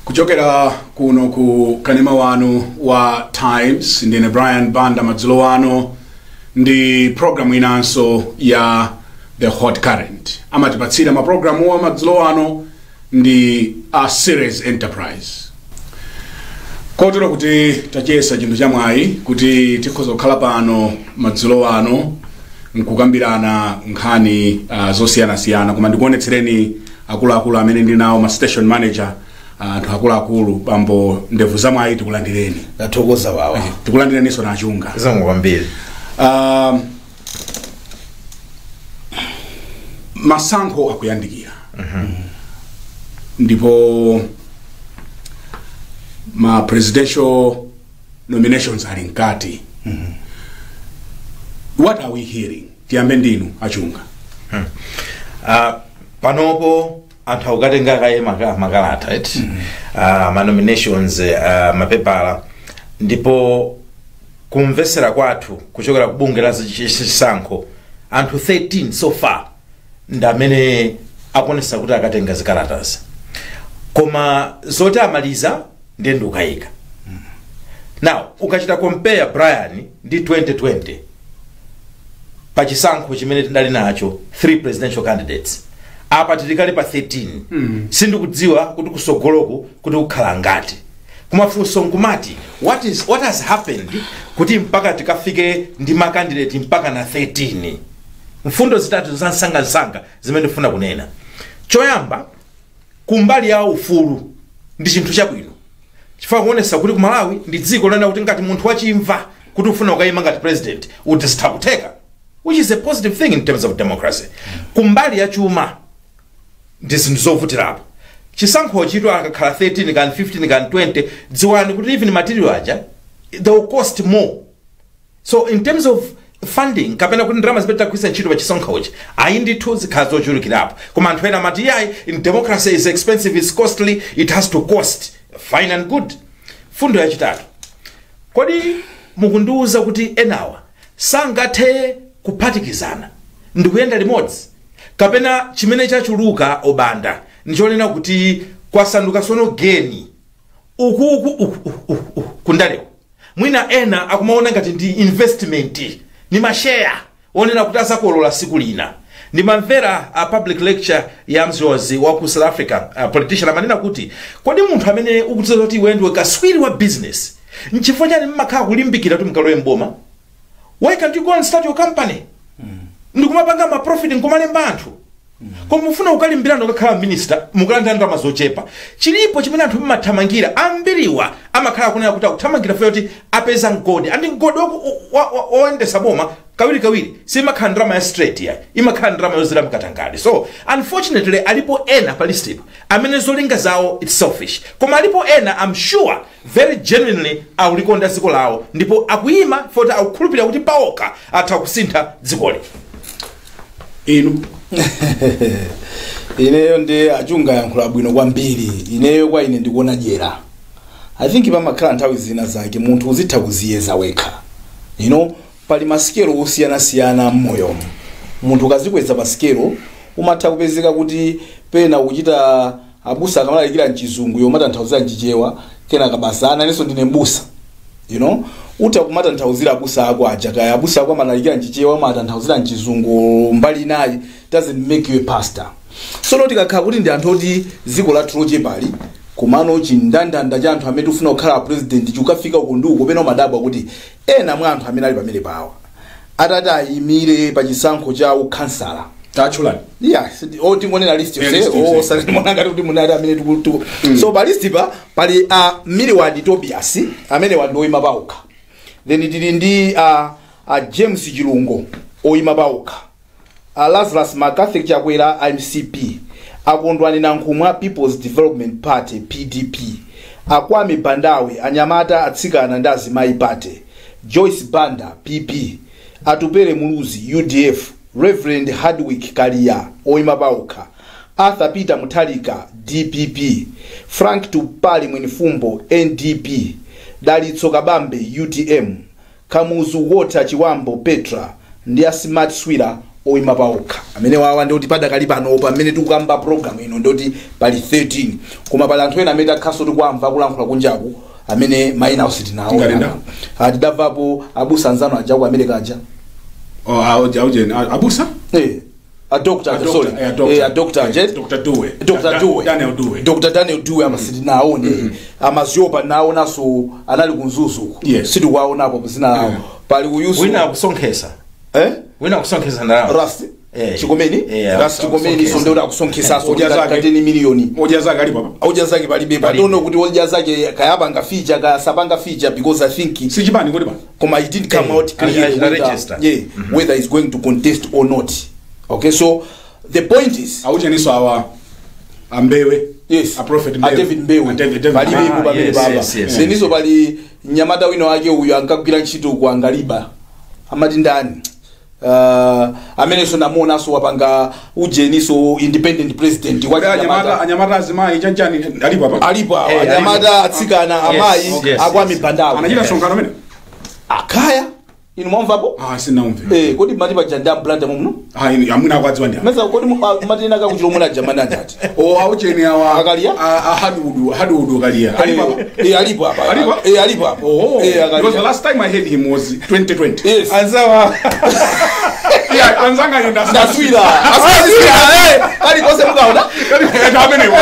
Kuchokera kuno ku kanema wanu wa Times, ndine Brian Banda. Madzulo ano ndi programu inanso ya The Hot Current. Amatipatsira mapulogalamu wa madzulo ano ndi a Series Enterprise, kotero kuti tachiyesa chinthu chamwayi kuti tikhoza kukhala pano madzulo ano nkukambirana nkhani zosiyanasiyana. Koma ndikuonetsereni akuluakulu amene ndili nawo, ma station manager, anthu akuluakulu. Bambo Ndevu Zamwayi, tikulandireni. Tathokoza wawa. Tikulandireninso Nachunga. Zikomo kwambiri. Masankho akuyandikira ndipo ma presidential nominations ali mkati. What are we hearing? Tiyambe ndinu, Achunga. Panopo anthu akukatenga kaye makalata, right? Ma nominations, mapepala. Ndipo kumvesera kwathu kuchokera ku bungwe la chisankho, anthu 13 so far ndi amene akuonesa kuti akatenga zikalatazi, koma zoti amaliza ndiye ndikukayika. Now ukachita compare, Brian, ndi 2020, pa chisankho chimene tidali nacho 3 presidential candidates, apa tilikali pa 13. Sindikudziwa kuti kusogoloku kuti kukhala ngati. Kumafunso nkumati, what has happened kuti mpaka tikafike ndi ma candidate mpaka na 13? Mfundo zitatu zamsangamsanga zimene ndifuna kunena. Choyamba, kumbali ya ufulu ndi chinthu chabwino, chifukwa kuonesa kuti ku Malawi ndi dziko lena kuti ngati munthu wachimva kuti ufuna ukayima ngati president, utizitha kutheka, which is a positive thing in terms of democracy. Kumbali ya chuma ndi zinthu zovutirapo. Chisankho chito akakhala 13 kan 15 kan 20, dziwani kuti even material aja, they will cost more. So in terms of funding, kapena kuti ndalama zimene tagwiritsa ntchito pa chisankhochi, ayi ndithu, zikhala zochulukirapo. Koma anthu ena amati, yayi, in democracy is expensive, is costly, it has to cost. Fine and good. Fundo yachitatu, kodi mukundiwuza kuti enawa sangathe kuphatikizana ndikuyenda limodzi? Kapena chimene chachuluka obanda ndichonena kuti kwasanduka sono geni ukuku uku, uku, uku, kundalewo, mwina ena akumaona ngati ndi investment, ni masheya onena kuti azakolola siku lina. Ndimamvera a public lecture ya mzozi wa ku South Africa, a politician, amanena kuti, kodi munthu amene ukudziwa kuti iwe ndiwe kaswiri wa business, nchifukwa chani mmakhala kulimbikira kuti mkalowe mboma? Why can't you go and start your company ndikumapanga ma profit, nkumalemba anthu? Koma mufuna kukalimbirana ukakhala minister, mukalandira ndalama zochepa. Chilipo chimene anthu mmathamangira. Ambiriwa amakhala kunena kuti akuthamangira funa kuti apeza mgodi, and mgodi woyendesa boma kawirikawiri simakhala ndalama ya straight ya, imakhala ndalama yozera mkatangale. So unfortunately alipo ena pa listipo amene zolinga zawo, it's selfish. Koma alipo ena, I'm sure very genuinely akulikonda dziko lawo ndipo akuyima foti akukhulupirira kuti paokha atha kusintha dzikoli. Inu? Ineyo ndi Achunga yankhula bwino kwambiri. Ineyo kwa ine ndikuona dyera. I think pamakhala nthawi zina zake munthu uzitha kuziyeza wekha. Pali masikelo osiyanasiyana m'moyomo. Munthu ukazikweza pa sikelo, umatha kupezeka kuti pena ukuchita abusa akamalalikira mchizungu, yomatanthauzira mchichewa, kenaka basa ananenso ndine mbusa. Utha kumatanthauzira abusa ako aja, kaya abusa ako amalalikira mchichewa, amatanthauzira mchizungu mbali inayi, doesn't make you a pastor. Sono tikakhala kuti ndi anthu oti dziko lathu lochepali, komano chindandanda cha anthu amene tifuna kukhala president chikukafika uku ndi uku, pena umadabwa kuti ena mwa anthu amene ali pamene pawa atati ayimire pa chisankho cha ukhansala. Tatchulani. Yeah, o tingonena list Yeah, yonse. list yonse. O sati ngati kuti munali amene so pa list pa pali a Miliward Tobias, amene wandi oyima paokha. Then tili ndi a James Chilungo, oyima paokha, a Lazarus McCarthy Chakwera, MCP, Akondwani Nankhumwa, People's Development Party, PDP, Akwame Bandawe, Anyamata, Atsikana ndi Azimayi Party, Joyce Banda, PP, Atupele Muluzi, UDF, Reverend Hardwick Kalia, oyima paokha, Arthur Peter Mutharika, DPP, Frank Tupali Mwenifumbo, NDP, Dalitso Kabambe, UTM, Kamuzu Walter Chiwambo Petra ndi a Smart Swira, Oyima paokha amene wawa ndikuti padakali panopa amene tikukamba program ino ndikuti pali 13, koma pali anthu ena amene takhaso tikuamva kulankhula kunjaku amene mayina awo sitinawo. Tingalenda? Tidamvapo abusa anzanu aja ku America aja. Oh, aujeni abusa. A doctor. A doctor, Sorry. a doctor. A doctor. Dr. Dewey. Dr. Dewey. Daniel Dewey. Dr. Daniel Dewey ama sitinaone, amaziopa naonanso anali kumzuzuku. Sitikuwaonapo zina lawo. Pali uyuso. Wina akusonkhesa. Eh? Wina akusonkhesa ndalama. Ras Chikomeni. Ras Chikomeni. Akusonkhesa. So ndekuti akusonkhesaso. Odya zake. Ka 10 miliyoni. Odya zake ali papa. Odya zake palibe. Palibe. Patono kuti odya zake kayapanga feature, kayasapanga feature, because I think Sichipani kuti pa koma it didn't come out clear whether, register. yeah, whether he's going to contest or not. Okay, so the point is aucheniso awa ambewe. Yes. A Prophet A Mbewe. David Mbewe. A David Palibe Ah, pamene yes, baba. yes. Zenizo pali mnyamata wina wake uyu ankagwira ntchito ku Angaliba, amati ndani, amenenso namuonanso wapanga ujeniso independent president wa Kodi anyamata chinyamata. Anyamata azimayi chanchani alipo apa? Alipo awa. Alipo. Anyamata, atsikana, amayi akwami bandawo. Anachita msonkhano amene? Akaya inu mwamvapo? Ah, sinaumve. Kodi mati paja mblanda muno? Ah, inu amuna akwadziwa ndi Mesa kodi mati naka kuchilomuna jamani andati? O, aucheni awa. Akalia? A Hardwood, Hardwood Akalia alipo apa? Alipo apa. Alipo? Alipo apa. Oh, Akalia. because the last time I heard him was 2020. Anzawa. Yeah, anzanga ino Ndaswira aswira, kalikonse mukaona. Amenewo.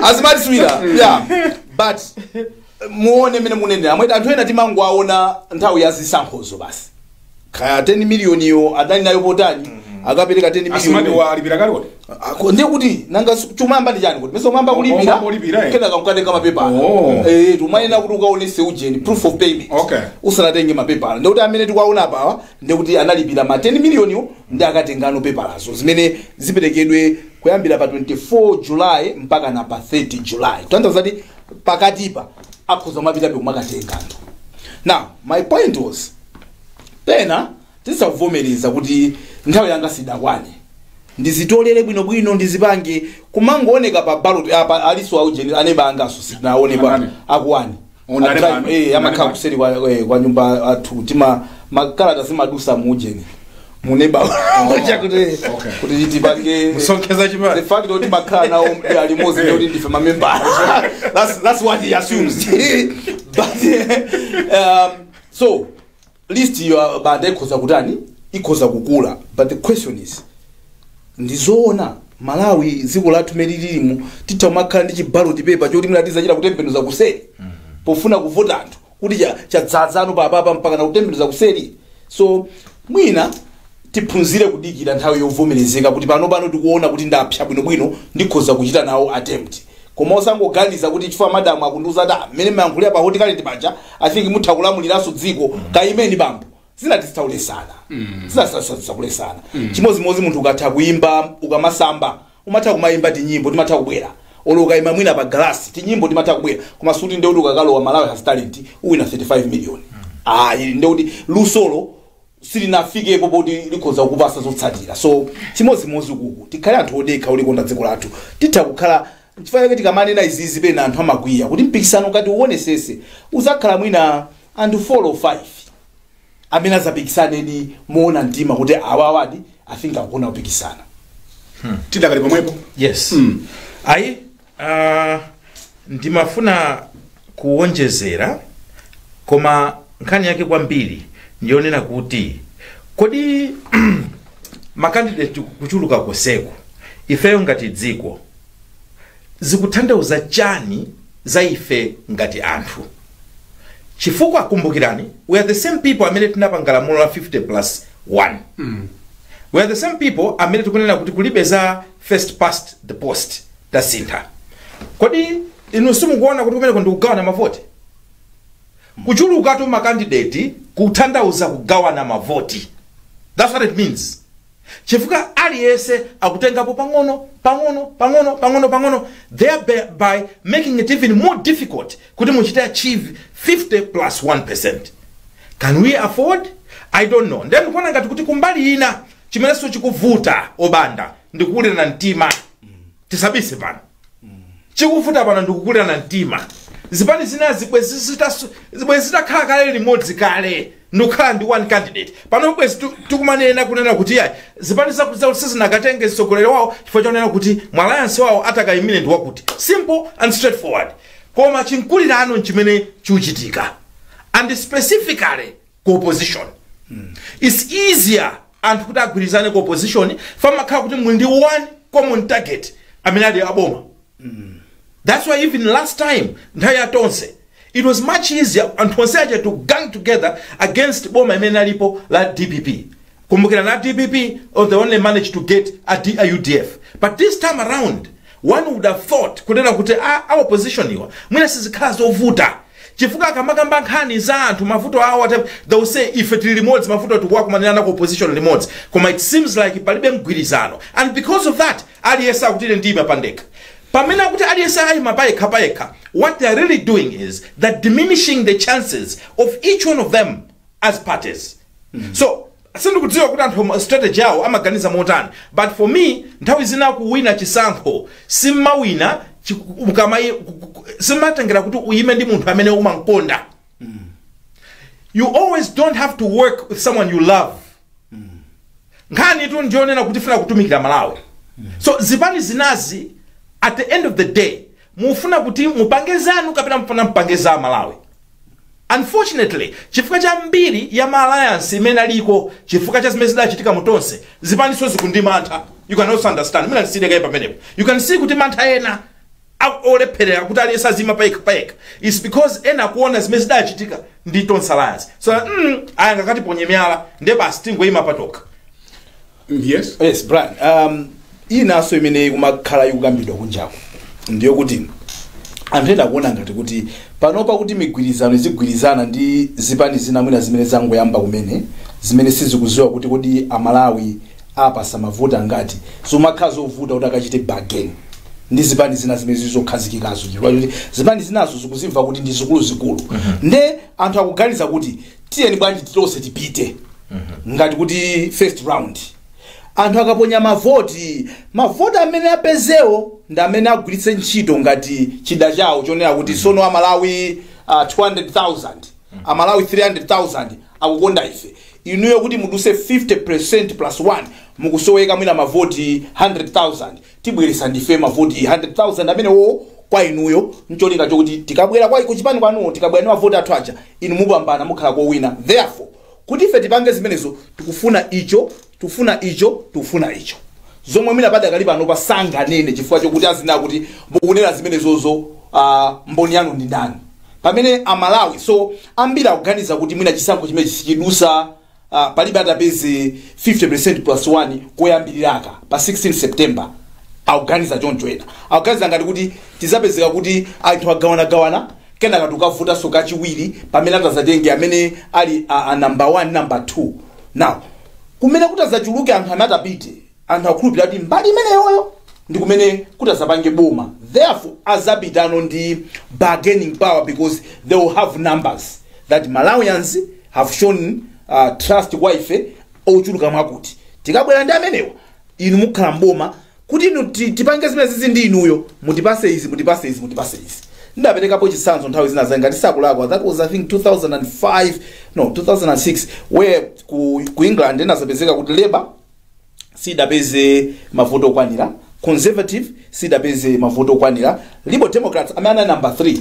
Azimatiswira, yeah, but muone mene munenera amweti anthu ena timangoaona nthawi ya zisankhozo basi. Kaya 10 miliyoni yo adali nayo potani, akapereka 10 Asimati miliyoni. wa alipira kale kodi? Ndiye kuti nanga chumamba ndi chani kuti mese umamba kulipira? Umamba kulipira, eh. Kenaka ukatenga mapepala. Oh. Tumayenera kuti ukaonese ujeni proof of payment usanatenge mapepala. Ndikuti amene tikuwaona apawa ndikuti analipira ma 10 miliyoniwo ndi akatengano pepalazo zimene ziperekedwe kuyambira pa 24 July mpaka na pa 30 July, kutanthauza kuti pakatipa akhoza kumapitabe kumakatenga anthu. Now my point was, pena tisavomereza kuti nthawi yanga sidakwane, ndizitolere bwinobwino, ndizipange kumangooneka pa ballot apa. Aliso aujeni aneba angaso sinaone pa Anani? akuwani. Oh, ndale pano. Amakhala Ndale kuseri kwa nyumba athu, tima makalata zimadusa muujeni muneba chakuti kuti tipange Musonkheza chipani. The fact kuti makhala nawo limodzi ndikuti ndife mamembala, that's what he assumes. But so list iyo banda ikhoza kutani, ikhoza kukula, but the question is, ndizoona Malawi dziko lathu mene lililimu titha kumakhala ndi chiballot paper choti mwina kutembenuza kuseri pofuna kuvota anthu kuti chadzadzano papapa mpaka nakutembenuza kuseri? So mwina tiphunzire kudikira nthawi yovomerezeka kuti pano pano tikuona kuti ndapsa bwinobwino, ndikhoza kuchita nawo attempt, koma osangoganiza kuti chifukwa madamu akundiuza kuti, "Ah, mmene mayankhulira pa Hot Current paja, I think mutha kulamuliranso dziko, kayimeni bambo." Zina tisitaulesana, zina tisitaulesana. Chimodzimodzi munthu ukatha kuyimba, ukamasamba umatha kumayimba tinyimbo timatha kubwera, olo ukayima mwina pa galasi tinyimbo timatha kubwera, koma suti ndekuti ukakalowa Malawi Has Talent uwina 35 million. Ayi, ndekuti lusolo silinafikepo poti likhoza kukupasa zotsatira. So chimodzimodzi kuku tikhale anthu odekha ulikonda dziko lathu, titha kukhala. Chifukwa chake tikamanena izizi pena anthu amakwiya kuti mpikisano kati uonesese uzakhala mwina anthu 4 or 5 amene azapikisanedi moona mtima kuti awawadi I think akuna kupikisana. Tidakali pomwepo. Yes. Ayi, ndimafuna kuwonjezera, koma nkhani yake kwambiri ndiyonena kuti kodi macandidate kuchuluka koseko ifeyo ngati dziko zikutanthauza chani za ife ngati anthu? Chifukwa kumbukirani, we are the same people amene tinapanga lamulo la 50 plus 1. We are the same people amene tikunena kuti kulibe za first past the post, tasintha. Kodi inu simukuona kuti kumeneko ndikugawana mavoti? Kuchulukatu macandidate kutanthauza kugawana mavoti. That's what it means, chifukwa aliyense akutengapo pang'ono pang'ono pang'ono pang'ono pang'ono, thereby making it even more difficult kuti muchite achieve 50 plus 1. Can we afford? I don't know. Then ndikuona ngati kuti kumbali ina chimenenso chikuvuta obanda ndikukulirana mtima. Tisabise pano, chikuvuta pano ndikukulirana mtima. Zipani zina zibwe zitakhala kale limodzi kale. Ndikukhala ndi one candidate. Pano bwezi tikumanena kunena kuti yayi, zipani zakuti sizinakatenge mtsogoleri wawo chifukwa chonena kuti mu alliance wawo atakayimire ndi wakuti. Simple and straightforward. Koma chinkulirano nchimene chikuchitika, and specifically ku opposition, it's easier anthu kuti agwirizane ku opposition, famakhala kuti muli ndi one common target amene ali aboma. That's why even last time, nthawi ya Tonse, it was much easier anthu onse aja to gang together against boma imene alipo la DPP. Kumbukira na DPP, oh, they only managed to get a UDF. But this time around, one would have thought kunena kuti a opposition iwa mwina sizikhala zovuta, chifukwa akamakamba nkhani za anthu, mavuto awo, whatever, they will say ife tili limodzi, mavuto tikuwakumanirana ku opposition limodzi. Koma it seems like palibe mgwirizano, and because of that aliyense akuti ine ndiyima pandekha. Pamene akuti aliyense ayima payekha payekha, what they are really doing is that diminishing the chances of each one of them as parties. So sindikudziwa kuti anthu strategy yawo amaganiza motani, but for me, nthawi zina kuwina chisankho simmawina simmatengera kuti uyime ndi munthu amene umankonda. You always don't have to work with someone you love. Nkhani tu ndionena kuti funa kutumikira Malawi. So zipani zinazi, at the end of the day, mufuna kuti mupange zanu kapena mufuna mpange za Malawi? Unfortunately, chifukwa cha mbiri ya ma alliance imene aliko, chifukwa cha zimene zidachitika mu Tonse, zipaniso zikundi mantha. You can also understand mina ndisiyire pamenepo. You can see kuti mantha ena olepherera kuti aliyense azima payekha payekha is because ena akuona zimene zidachitika ndi Tonse Alliance. So aya ngakati ponye miyala, ndiye basi tingoyima patokha. Yes. Yes, Brian, inanso imene kumakhala ikukambidwa kunjaku ndiyo kuti anthu ena akuona ngati kuti panopa kuti migwirizano izigwirizana ndi zipani zina mwina zimene zangoyamba kumene, zimene sizikuziwa kuti kodi Amalawi apasa mavoti angati, zomakhala zovuta kuti akachite bargain ndi zipani zina zimene zizokhazikikazo, chifukwa kuti zipani zinazo zikuzimva kuti ndi zikuluzikulu. Nde anthu akuganiza kuti tiyeni bwanji tonse tipite ngati kuti first round, anthu akaponya mavoti, mavoti amene apezewo ndi amene agwiritse ntchito ngati chida chawo chonena kuti sono Amalawi 200,000, Amalawi 300,000 akukonda ife. Inuyo kuti muduse 50% plus 1 mukusoweka mwina mavoti 100,000. Tibweresa ndife mavoti 100,000 amenewo kwa inuyo, ncholinga chokuti tikabwera kwa kuchipani kwanuwo, tikabwera ndi mavoti athu aja, inu mupambana, mukhala kowina. Therefore, kuti ife tipange zimenezo, tikufuna icho, tikufuna icho, tikufuna icho, zomwe mwina padakali pano pasanganene chifukwa chokuti azina kuti mukunena zimenezozo, mboni yanu ndi ndani? Pamene Amalawi so ambiri akuganiza kuti mwina chisankho chimene sichidusa, palibe atapeze 50% plus 1 koyambiriraka pa 16 September. Akuganiza choncho. Ena akuganiza ngati kuti tizapezeka kuti anthu agawanagawana, kenaka tukavutanso kachiwiri pamene atazatenge amene ali a number 1, number 2. Now kumene kutazachuluke anthu amene atapite, anthu akhulupirira kuti mbali imeneyoyo ndi kumene kutazapange boma. Therefore azapitano ndi bargaining power because they will have numbers that Malawians have shown trust kwa ife ochuluka, mwakuti tikabwera ndi amenewa inu mukhala mboma. Kuti inu tipange zimene zizi ndi inuyo, mutipase izi, mutipase izi, mutipase izi. Ndaperekapo chitsanzo nthawi zina zanga ndisakulakwa, that was I think 2005, no, 2006, where ku England inazapezeka kuti Labour sidapeze mavoto okwanira, Conservative sidapeze mavoto okwanira, Liberal Democrats amene anali number 3,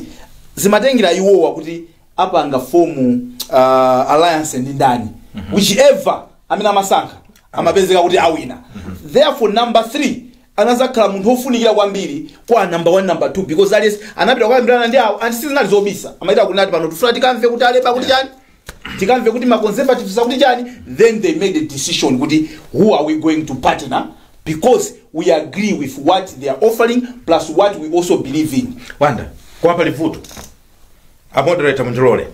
zimatengera iwowa kuti apanga form alliance ndi ndani. Whichever amene amasankha amapezeka kuti awina. Therefore number 3 anazakhala munthu wofunikira kwambiri kwa number 1, number 2, because aliyense anapita kukambirana ndi awo and sizinali zobisa. Amaita kunati pano tifuna tikamve kuti a Labour kuti chani, tikamve kuti ma Conservatives akuti chani. Then they made a decision kuti who are we going to partner, because we agree with what they are offering plus what we also believe in. Wanda, koma pali vuto. A moderator, mundilole.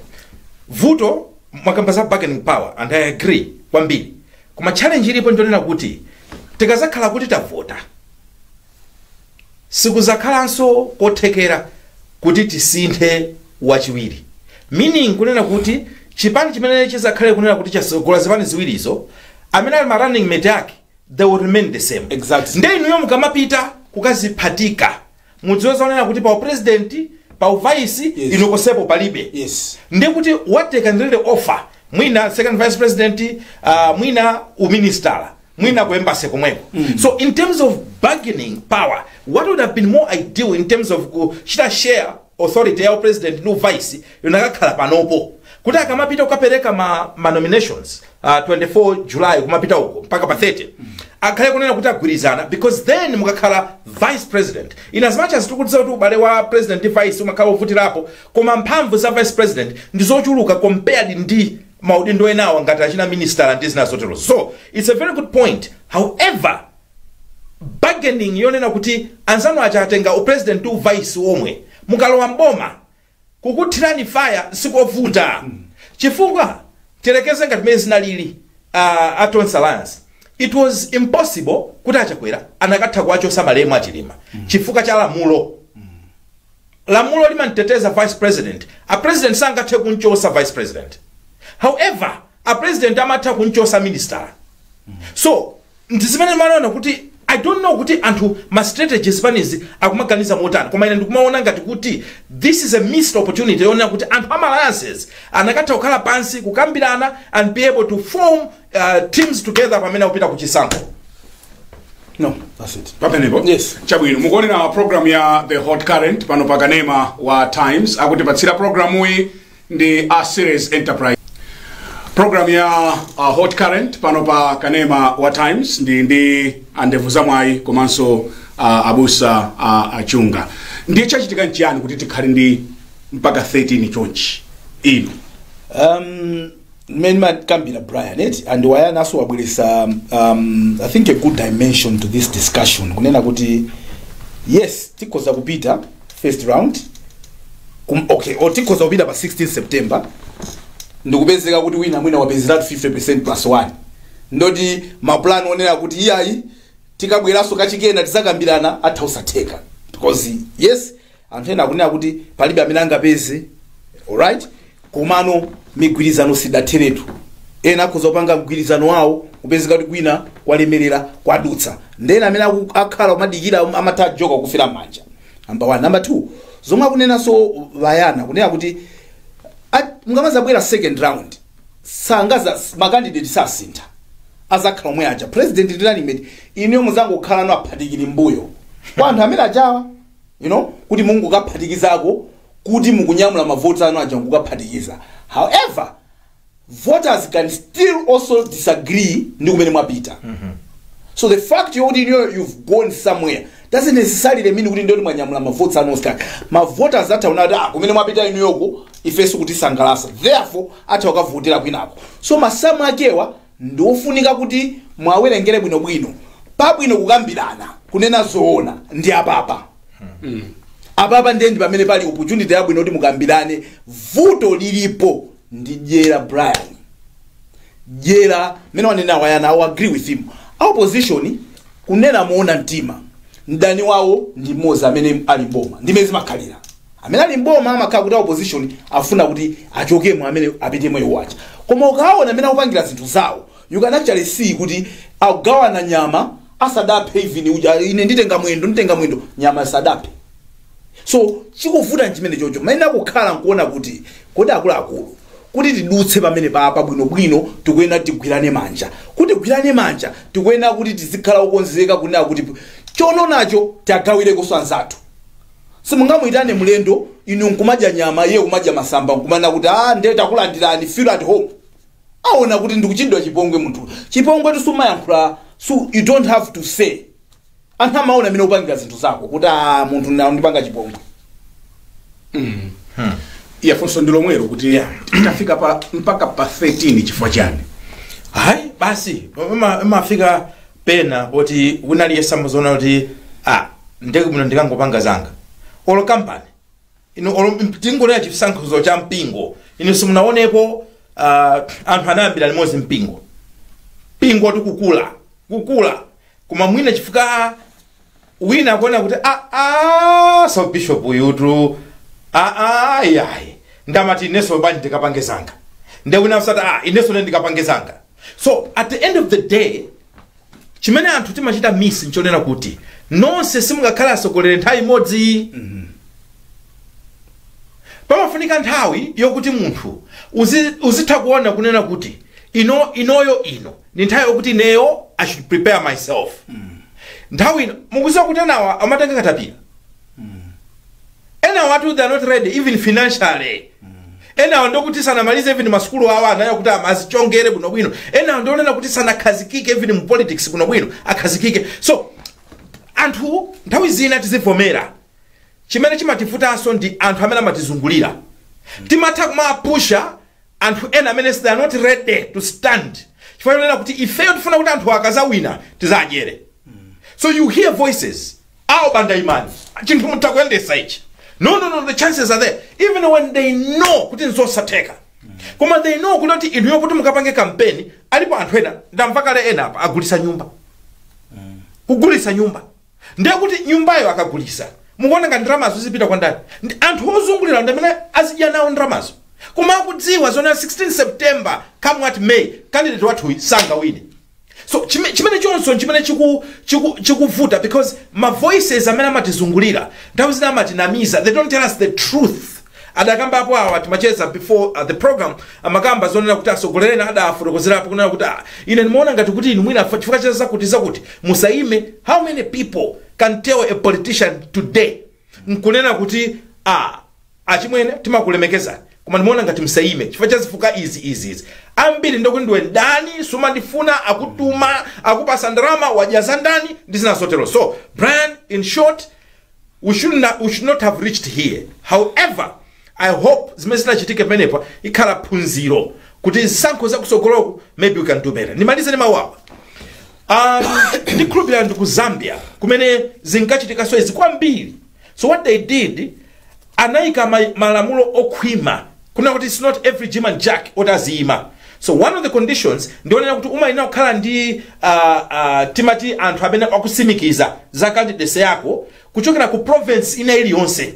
Vuto mwakamba za bargaining power and I agree kwambiri, koma challenge ilipo ndionena kuti tikazakhala kuti tavota, sikuzakhalanso kothekera kuti tisinthe wachiwiri, meaning kunena kuti chipani chimene chizakhale kunena kuti chasogola zipani ziwirizo, amene ali ma running mate ake, they will remain the same. Exactly. Nde inuyo mukamapita kukaziphatika, mudziwe zonena kuti pa president, pa vice, inu kosepo palibe. Ndekuti what they can really offer Mwina second vice president, mwina uministala, mwina ku embassy komweko. So in terms of bargaining power, what would have been more ideal in terms of kuchita share authority ya president no vice inakakhala panopo kuti akamapita kukapereka ma nominations 24 July kumapita uko mpaka pa 30, akhale kunena kuti agwirizana, because then mukakhala vice president, in as much as tikudziwa kuti ubale wa president ndi vice umakhala wovutirapo, koma mphamvu za vice president ndi zochuluka compared ndi maudindo enawa ngati achina minister ndi zina zotero. So it's a very good point. However, bargaining yonena kuti anzanu aja atenga upresident ndi uvice omwe, mukalowa mboma kukuthirani fire sikovuta, chifukwa tirekeze ngati mmene zinalili a Tonse Alliance, it was impossible kuti Achakwera anakatha kuwachosa malemu Achilima chifukwa cha lamulo. Lamulo limanteteza vice president. A president sangathe kunchosa vice president. However, a president amatha kunchosa minister. So ndi zimene manaona kuti I don't know kuti anthu ma strategies panizi akumaganiza motani, koma ine ndikumaona ngati kuti this is a missed opportunity yonena kuti anthu ama alliances anakatha kukhala pansi kukambirana and be able to form teams together pamene akupita ku chisankho. No, that's it. Pamenepo. Yes. Chabwino, mukuonera program ya The Hot Current pano pakanema wa Times. Akutipatsira programuyi ndi a Series Enterprise. Program ya Hot Current pano pa kanema wa Times ndi andevu zamwayi komanso abusa Achunga. Ndiye chachitika nchiyani kuti tikhale ndi mpaka 13 chonchi ino? Mmene makambira Brian it and wayanaso wabweresa I think a good dimension to this discussion, kunena kuti yes, tikhoza kupita first round okay, or tikhoza kupita pa 16 September ndikupezeka kuti wina mwina wapezeratu 50% plus 1, ndoti maplan onena kuti iyayi, tikabweranso kachikena tizakambirana, atha usatheka, because yes, anthu ena akunena kuti palibe amene angapeze, alright, komano migwirizano sidatheretu. Ena akhoza kupanga mgwirizano wawo, kupezeka kuti kwina kwalemerera, kwadutsa, ndena amene akhala kumadikira amatha joka kufera m'manja. Number one. Number two, zomwe akunenanso vayana kunena kuti mukamazabwera second round, sangaza macandidate sasintha, azakhala omwe aja, president ndi running mate. Inuyo muzangokhala no aphatikiri mbuyo kwa anthu amene ajawa, kuti mungukaphatikizako kuti mukunyamula mavoti anu aja mukukaphatikiza. However, voters can still also disagree ndi kumene mwapita. So the fact yokuti inuyo you've gone somewhere doesn't necessarily mean kuti ndiyoti mwanyamula mavotes anu osika. Mavoters athaona kuti ah, kumene mwapita inuyoko ifenso kutisangalasa, therefore atha kukavotera kwinako. So masamu akewa ndiofunika kuti mwawerengere bwinobwino. Pabwino kukambirana, kunena zoona, ndi apapa. Apapa ndiye ndi pamene pali opportunity yabwino kuti mukambirane. Vuto lilipo ndi dyera, Brian, dyera. Mmene wanena wayana, I agree with him. Opposition, kunena moona mtima, mdani wawo ndi mmodzi, amene ali mboma. Ndimene zimakhalira, amene ali mboma amakhala kuti opposition afuna kuti achokemo, amene apitemo iwo aja. Koma ukaona amene akupangira zinthu zawo, you can actually see kuti akugawana nyama asadaphe. Even uja, ine nditenga mwendo, nditenga mwendo, nyama asadaphe. So chikuvuta nchimene chocho maina kukhala nkuona kuti kodi akuluakulu, kuti tidutse pamene papa bwinobwino, tikuyenera tigwirane manja. Kuti tigwirane manja, tikuyenera kuti tizikhala okonzeka kunena kuti chononacho tagawirekonso anzathu. Simungamuyitane mlendo, inu nkumadya nyama, iye kumadya masamba, nkumana kuti ah, ndiye takulandirani, feel at home. Aona kuti ndikuchidwa chipongwe. Munthu chipongwe tusumayankhula, so you don't have to say. Anthu amaona amene upangira zinthu zako kuti ah, munthu ndipanga chipongwe. Yafunso ndi lomwero kuti tafika pa mpaka pa 13 chifukwa chani? Hayi basi, imafika pena poti wina aliyense amazoona kuti ah, ndeke bwino ndikangopanga zanga. Olo kampani ino, olo tingolera chisankhozo cha mpingo, inu simunaonepo anthu anayambira limodzi mpingo, mpingo tikukula kukula, koma mwina chifukwa wina akuona kuti ah, ah, so bishop uyutu, ah, ah, yayi, ndamati inenso bwanji ndikapange zanga, nde wina usati ah, inenso ne ndikapange zanga. So at the end of the day, chimene anthu timachita miss nchonena kuti nonse simungakhala atsogoleri nthawi imodzi. Pamafunika nthawi yokuti munthu uzitha kuona kunena kuti ino inoyo ino ni nthawi yokuti ineyo I should prepare myself. Nthawi ino mukuziwa kuti enawa amatenga katapira, enawa atu they are not ready even financially, enawa ndokuti sanamalize even masukulu awo anayo kuti azichongere bwinobwino, enawa ndionena kuti sanakhazikike even mu politics bwinobwino akhazikike. So anthu nthawi zina tizivomera chimene chimatifutanso ndi anthu amene amatizungulira. Timatha kumapusha anthu ena amene they are not ready to stand, chifukwa chonena kuti ifeyo tifuna kuti anthu akazawina tizadyere. So you hear voices awo, "Banda, imani, chinthu mutakuyendesa ichi." No, no, no, the chances are there, even when they know kuti nzosatheka, koma they know kuti inuyo kuti mukapange kampeni alipo anthu ena. Ndamva kale ena apa agulisa nyumba, kugulisa nyumba. Ndiye kuti nyumbayo akagulisa, mukuona ngati ndalamazo zipita kwa ndani? Ndi anthu ozungulira ndi amene azidya nawo ndalamazo, koma akudziwa zona 16 September, come what may, candidate wathuyi sangawine. So chimene chonso chimene chikuvuta because ma voices amene amatizungulira nthawi zina amatinamiza. They don't tell us the truth. Adakambapo awa timacheza before the program, amakamba zonena kuti asogolereni adafotokozerapo kunena kuti, "Ah, ine ndimaona ngati kuti inu mwina chifukwa cha zakuti zakuti musaime." How many people can tell a politician today nkunena kuti, "Ah, achimwene, timakulemekezani, koma ndimaona ngati msaime chifukwa cha zifukwa izi, izi, izi"? Ambiri ndokuti ndiwe ndani, sumandifuna, akutuma, akupasa ndalama, wajaza ndani ndi zina zotero. So Brian, in short, we should not have reached here. However, I hope zimene zinachitike pamenepa ikhala phunziro kuti zisankho zakusogoloku maybe we can do better. Ndimalize ndi mawu awa. Ndikhulupirira ndi ku Zambia kumene zinkachitikanso izi kwambiri. So what they did, anayika malamulo okhwima kuna kuti it's not every Jim and Jack oti aziyima. So one of the conditions ndionena kuti umayenera kukhala ndi timati anthu amene akusimikiza za candidacy yako kuchokera ku province ina iliyonse,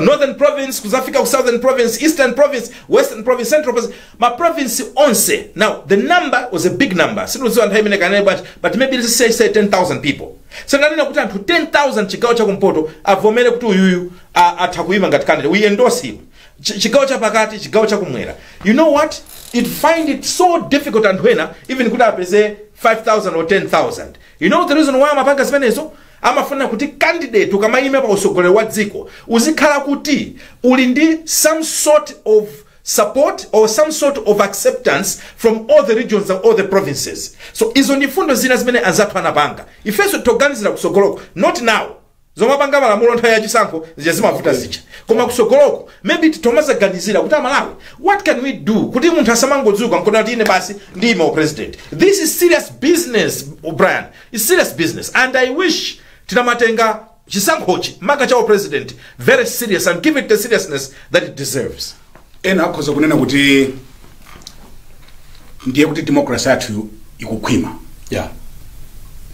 Northern Province kuzafika ku Southern Province, Eastern Province, Western Province, Central Province, ma province onse. Now the number was a big number, sindikudziwa nthawi imene kanene bwanji, but maybe let's say 10,000 people. So ndanena kuti anthu 10,000 chigawo chakumpoto avomere kuti uyuyu atha kuyima ngati candidate, we endorse him. Chigawo chapakati, chigawo chakumwera. You know what, it find it so difficult anthu ena even kuti apeze 5000 or 10,000. You know the reason why amapanga zimenezo? Amafuna kuti candidate ukamayime pa usogoleri wa dziko uzikhala kuti uli ndi some sort of support or some sort of acceptance from all the regions and all the provinces. So izo ndi fundo zina zimene anzathu anapanga. Ifenso toganizira kusogoloko, not now zomapanga malamulo nthawi yachisankho zija zimavuta zija, koma kusogoloko maybe titomazaganizira kuti amalawi, what can we do kuti munthu asamangodzuka nkona kuti ine basi ndiyima president? This is serious business, Brian. It's serious business, and I wish tinamatenga chisankhochi maka chawo president very serious and give it the seriousness that it deserves. Ena akhoza kunena kuti ndiye kuti democracy yathu ikukhwima.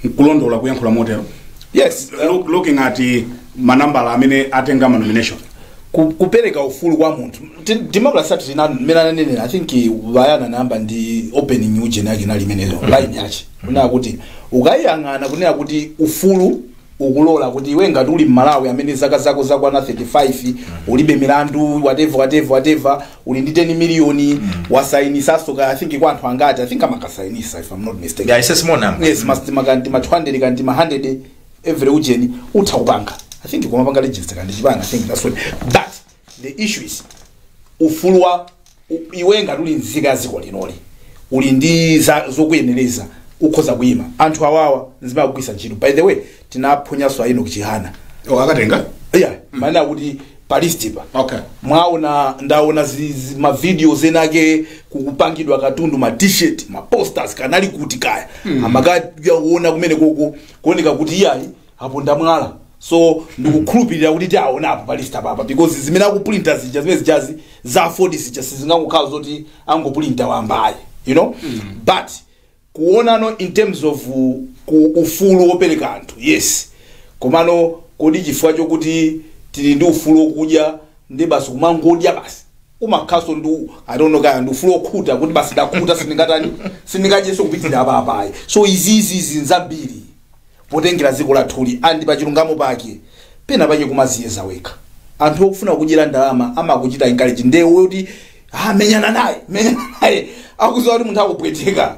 Nkulondola kuyankhula motero? Yes. Looking at manambala amene atenga ma nomination. Kupereka ufulu kwa munthu. Democracy yathu tina mmene ananenera, I think vayana namba ndi opening ujeni yake inali imeneyo, line yache kunena kuti ukayiyang'ana kunena kuti ufulu ukulola kuti iwe ngati uli mmalawi amene zaka zako zakwana 35, ulibe milandu, whatever, whatever, whatever, uli ndi 10 miliyoni, wasayinisaso ka, I think kwa anthu angati, I think amakasayinisa, if I'm not mistaken. Yeah, it's a small number. Yes, must makanti ma 200 kanti ma 100 every ujeni utha kupanga, I think kumapanga register kandi chipanga. I think that's what, but the issue is ufulu wa iwe ngati uli nzika ya dziko linoli, uli ndi zokuyenereza, ukhoza kuyima. Anthu awawa nzimagwisa ntchito. By the way, tinaphunyanso a Enoch Chihana. Oh, akatenga? Yeah, manena kuti pa list pa mwaona, ndaona ma videos enake kukupangidwa katundu, ma T-shirt, ma posters, kanali kuti kaya amakaona kumene koko kuoneka kuti iyayi apo ndamwala. So ndikukhulupirira kuti tiaonapo pa list apapa, because zimene akuprinta zija, zimene zijazi za 40 zija, sizingangokhala zoti angopulinta wambayi. But kuonano in terms of ku ufulu wopereka anthu, yes, komano kodi chifukwa chokuti tili ndi ufulu wokudya ndi basi kumangodya basi, umakhaso ndi, I don't know, kaya ndi ufulu wokhuta kuti basi ndakhuta, sindingatani, sindingadyenso kupitirira apapayi. So izizi izi nzambiri potengera dziko lathuli, andi pachilungamo pake pena pake kumaziyeza wekha. Anthu okufuna kudyera ndalama amakuchita encourage, ndewe kuti, ah, menyana naye, menyana naye, akuziwa kuti munthu akupweteka.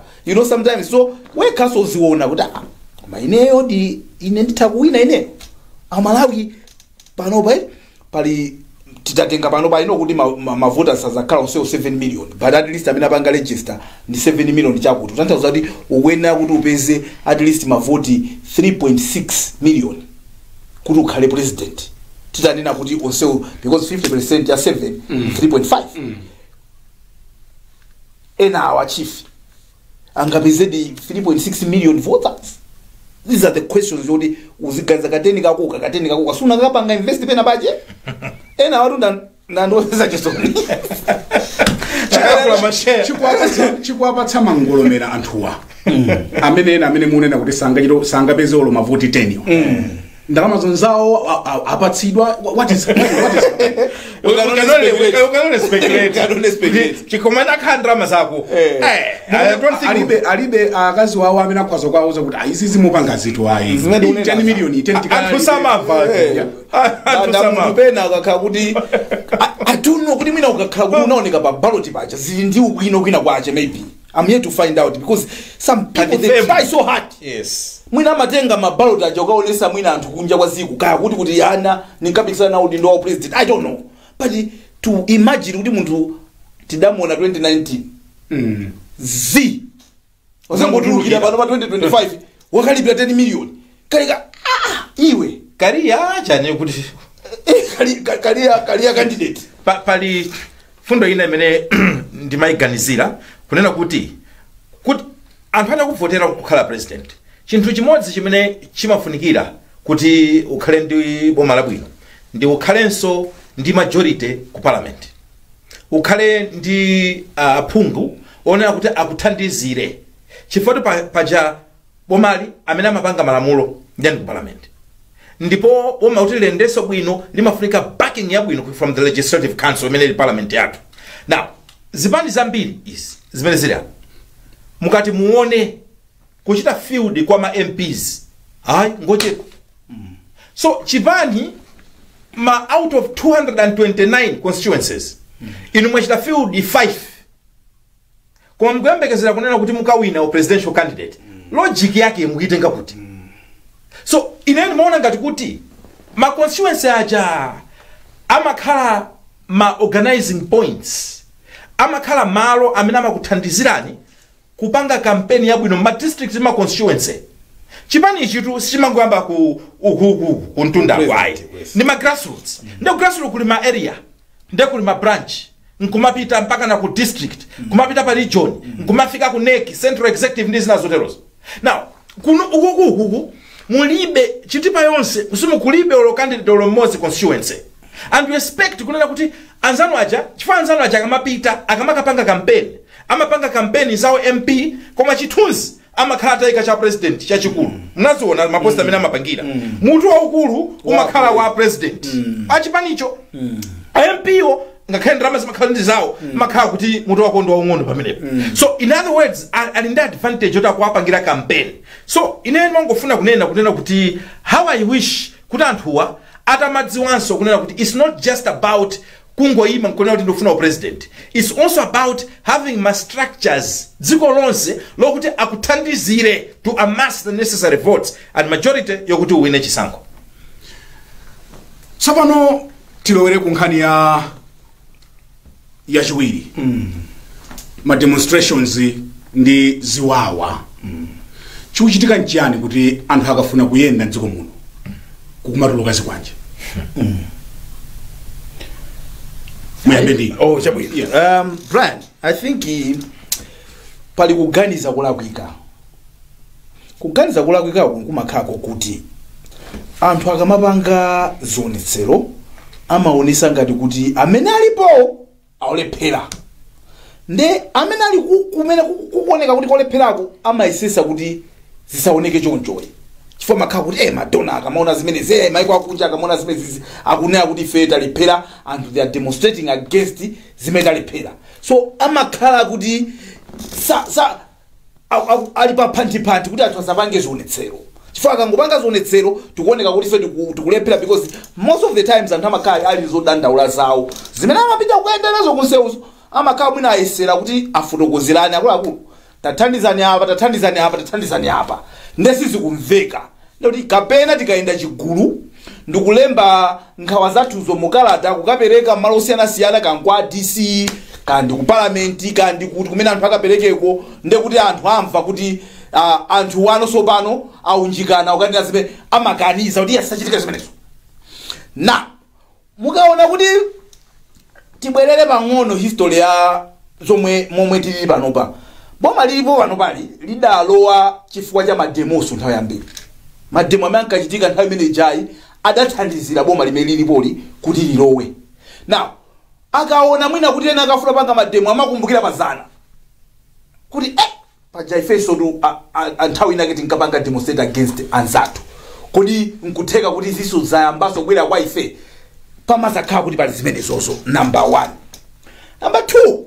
Sometimes so wekhaso uziona kuti, ah, koma ineyo ndi ine nditha kuwina ineyo. Amalawi panopa, pali titatenga panopa ino kuti ma voters sazakhala onsewo 7 million, but at least amene apanga register ndi 7 million chakuti kutanthauza kuti ukuyenera kuti upeze at least mavoti 3.6 million kuti ukhale president. Titanena kuti onsewo, because 50% ya 7, 3.5. Ena awa, chief, angapezedi 3.6 million voters? These are the questions yoti uziganiza. Kateni kakoka, kateni kakoka, sunakapanga invest pena pache. Ena watu ndandiweza chisoni. Chakakula mashare. Chikuwapatsa mangolomera anthuwa amene ena amene munena kuti sangapeze olo mavoti 10 iwo, ndalama zonzawo apatsidwa. What is We can only speculate. We can only speculate. Chikomana akhala ndalama zako. I don't think Alibe akazi wawo amene akhoza kuwauza kuti izi zimupanga zitu ayi. Zimene unena. 10 million, 10 Anthu samamva. Anthu Nda munthu samamva. pena akakhala kuti I don't know kuti mwina ukakhala kuti unaoneka pa ballot paja zili ndi ubwino kwina kwache. Maybe I'm here to find out, because some people, they Confirm. try so hard. Mwina amatenga maballot aja ukaonesa mwina anthu kunja kwa ziko, kaya kuti ana ninkapikisana nawo udindo wa president, I don't know. But to imagine kuti munthu tidamuona 2019 z wazangotulukira pano pa 2025 wakalipira 10 million kalika, ah, iwe. Kariya chani kuti Kaliya candidate. Pali fundo ina imene ndimayiganizira kunena kuti anthu atakuvotera kukhala president, chinthu chimodzi chimene chimafunikira kuti ukhale ndi boma labwino ndi ukhalenso ndi majority ku parliament, ukhale ndi aphungu onena kuti akuthandizire, chifukwa paja bomali amene amapanga malamulo ndiyani? Ku parliament. Ndipo boma kuti liyendenso bwino limafunika backing yabwino from the Legislative Council imene ili parliament yathu. Now, zipani zambiri izi zimene zili apa, mukati muone kuchita field kwa ma MPs, ayi, ngochepa. So chipani ma out of 229 constituencies, inu mwachita field 5, koma mukuyembekezera kunena kuti mukawina u presidential candidate. Logic yake mukuyitenga kuti? So ine ndimaona ngati kuti ma constituency aja amakhala ma organizing points, amakhala malo amene amakuthandizirani kupanga kampeni yabwino ma district, ma constituency. Chipani ichitu sichimangoyamba ku ukuku kuntunda kwayi, ndi ma grassroots. Ndi grassroots kuli ma area, ndi kuli ma branch, nkumapita mpaka na ku district, kumapita pa region, nkumafika ku NEC, Central Executive, ndi zina zoterozo. Now kuno ukukukuku mulibe Chitipa yonse simukulibe olo candidate olo mmodzi constituency, and we expect kunena kuti anzanu aja, chifukwa anzanu aja akamapita akamakapanga campaign, amapanga campaign zawo MP, koma chithunzi amakhala atayika cha president chachikulu. Mnaziona ma poster amene amapangira, mutu waukulu umakhala wa president achipanicho. MP wo, ngakhale ndalama zimakhala ndi zawo, makhala kuti mutu wako ndi waung'ono pamenepo. So in other words, ali ndi advantage yoti akuwapangira campaign. So ine ndimangofuna kunena kuti how I wish kuti anthuwa atamadziwanso kunena kuti it's not just about kungoyima nkunena kuti ndikufuna upresident, it's also about having ma structures dziko lonse lokuti akuthandizire to amass the necessary votes and majority yokuti uwine chisankho. Tsopano tilowere ku nkhani ya yachiwiri, ma demonstrations ndi ziwawa. Chikuchitika nchiyani kuti anthu akafuna kuyenda mdziko muno kukumatuluka zikwanje? Muyambe ndi Oh, chabwino. Brian, I think pali kuganiza kulakwika. Kuganiza kulakwika kumakhala kuti anthu akamapanga zionetsero amaonesa ngati kuti amene alipo aulephera, nde amene ali kumene kukuoneka kuti kolepherako amayesesa kuti zisaoneke chonchoyi, chifukwa makhala kuti madona akamaona zimenezi, maiko akunja akamaona zimenezi, akunena kuti ife talephera, anthu they are demonstrating against zimene talephera. So amakhala kuti sa ali pa phantiphanti kuti anthu asapange zionetsero. Chifukwa akangopanga zionetsero, tikuoneka kuti ife tikulephera, because most of the times anthu amakhala ali zodandaula zawo zimene amapita kuyenda nazo kunsewuzo. Amakhala mwina ayesera kuti afotokozerane, akuluakulu, tathandizani apa, tathandizani apa, tathandizani apa, ndesizikumveka. Ndikuti kapena tikayenda chigulu ndikulemba nkhawa zathuzo mukalata, kukapereka malo osiyanasiyana, kan kwa DC, kandi ku Parliament, kandi kuti kumene anthu akaperekeko, ndekuti anthu amva kuti anthu wano sopano aunjikana ukanena zimene amakaniza kuti asachitike zimenezo. Na mukaona kuti tibwerere pang'ono history ya zomwe momwe tilili panopa, boma lilipo panopali lidalowa chifukwa cha mademoso. Nthawi yambiri mademo amene ankachitika nthawi imene ijayi adathandizira boma limene lilipoli kuti lilowe. Now akaona mwina kuti ena akafuna panga mademo, amakumbukira pazana kuti paja ifenso tu nthawi inake tinkapanga demonstrate against anzathu. Kodi nkutheka kuti ziso zayambaso kubwera kwa ife? Pamazakhala kuti pali zimenezozo, number one. Number two,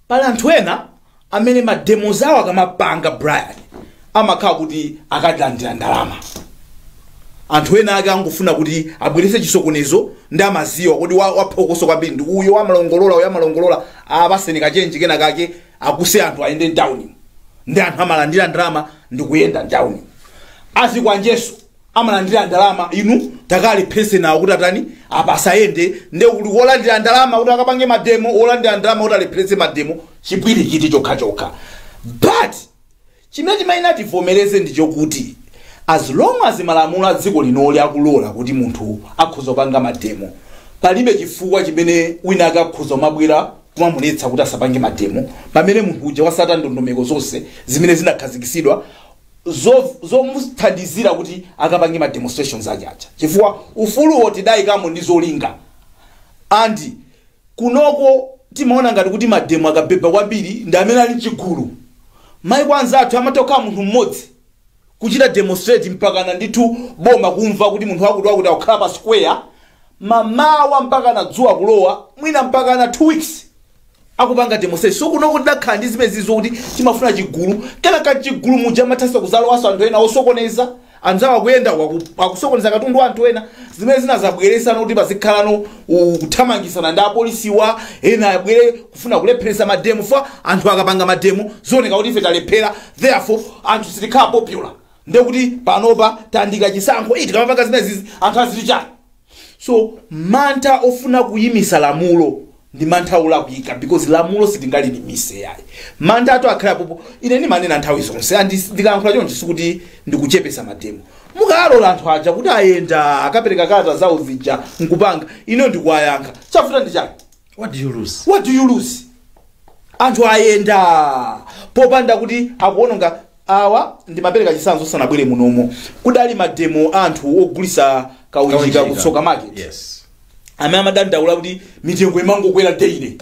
pali anthu ena amene mademo zawo akamapanga, Brian, amakhala kuti akatilandira ndalama. Anthu ena ake angofuna kuti abweretse chisokonezo, ndi amaziwa kuti waphokoso kwambiri ndi uyo amalongolola, uyo amalongolola, apaseni kachenji kena kake akuse anthu ayende mtawuni. Ndi anthu amalandira ndalama ndi kuyenda mtawuni. Azikwanjeso amalandira ndalama, inu takaliphese nawo kuti atani apa asayende. Ndi uli wolandira ndalama kuti akapange mademo, wolandira ndalama kuti alepheretse mademo, chipwirikiti chokhachokha. But chimene timayenera tivomereze ndi chokuti as long as malamulo a dziko linoli akulola kuti munthu akhoza kupanga mademo, palibe chifukwa chimene wina akakhoza kumabwera kumamuletsa kuti asapange mademo, pamene munthu uja wasata ndondomeko zonse zimene zinakhazikitsidwa zomuthandizira kuti akapange ma demonstrations ake aja, chifukwa ufuluwo tidayikamo ndi zolinga. Andi kunoko timaona ngati kuti mademo akabeba kwambiri ndi amene ali mchigulu. Maiko anzathu amatokhala munthu mmodzi kuchita demonstrate mpakana ndithu boma kumva kuti munthu wakuti wakuti akukhala pa square mamawa mpakana dzuwa kulowa, mwina mpakana 2 weeks akupanga demonstrate. So kunoko tidakhala ndi zimene zizo kuti timafuna chigulu, kenaka chigulu muja amathanso kuzalowaso anthu ena osokoneza, anzawo akuyenda akusokoneza katundu wa anthu ena, zimene zinazabweresano kuti pazikhalano kuthamangisana ndi apolisiwa, ena abwere kufuna kulepheresa mademo. Fa anthu akapanga mademo zioneka kuti ife talephera, therefore anthu sitikhala popular, ndekuti panopa tandika chisankho iti tikamapanga zimene zizi anthu aziti chani? So mantha ofuna kuyimisa lamulo ndi mantha olakwika, because lamulo sitingaliyimise yayi. Mantha ato akhala popo. Ine ndimanena nthawi zonse, andi ndikayankhula chonchi sikuti ndikuchepesa mademo. Mukalola anthu aja kuti ayenda akapereka kalata zawo zija nkupanga, ine ndikuwayankha, chavuta ndi chani? What do you lose? What do you lose? Anthu ayenda popanda kuti akuononga. Awa ndimapereka chitsanzo sanabwere munomo, kudali mademo anthu ogulisa kaunjika kutsoka market, amene amadandaula kuti mitengo imangokwera daily.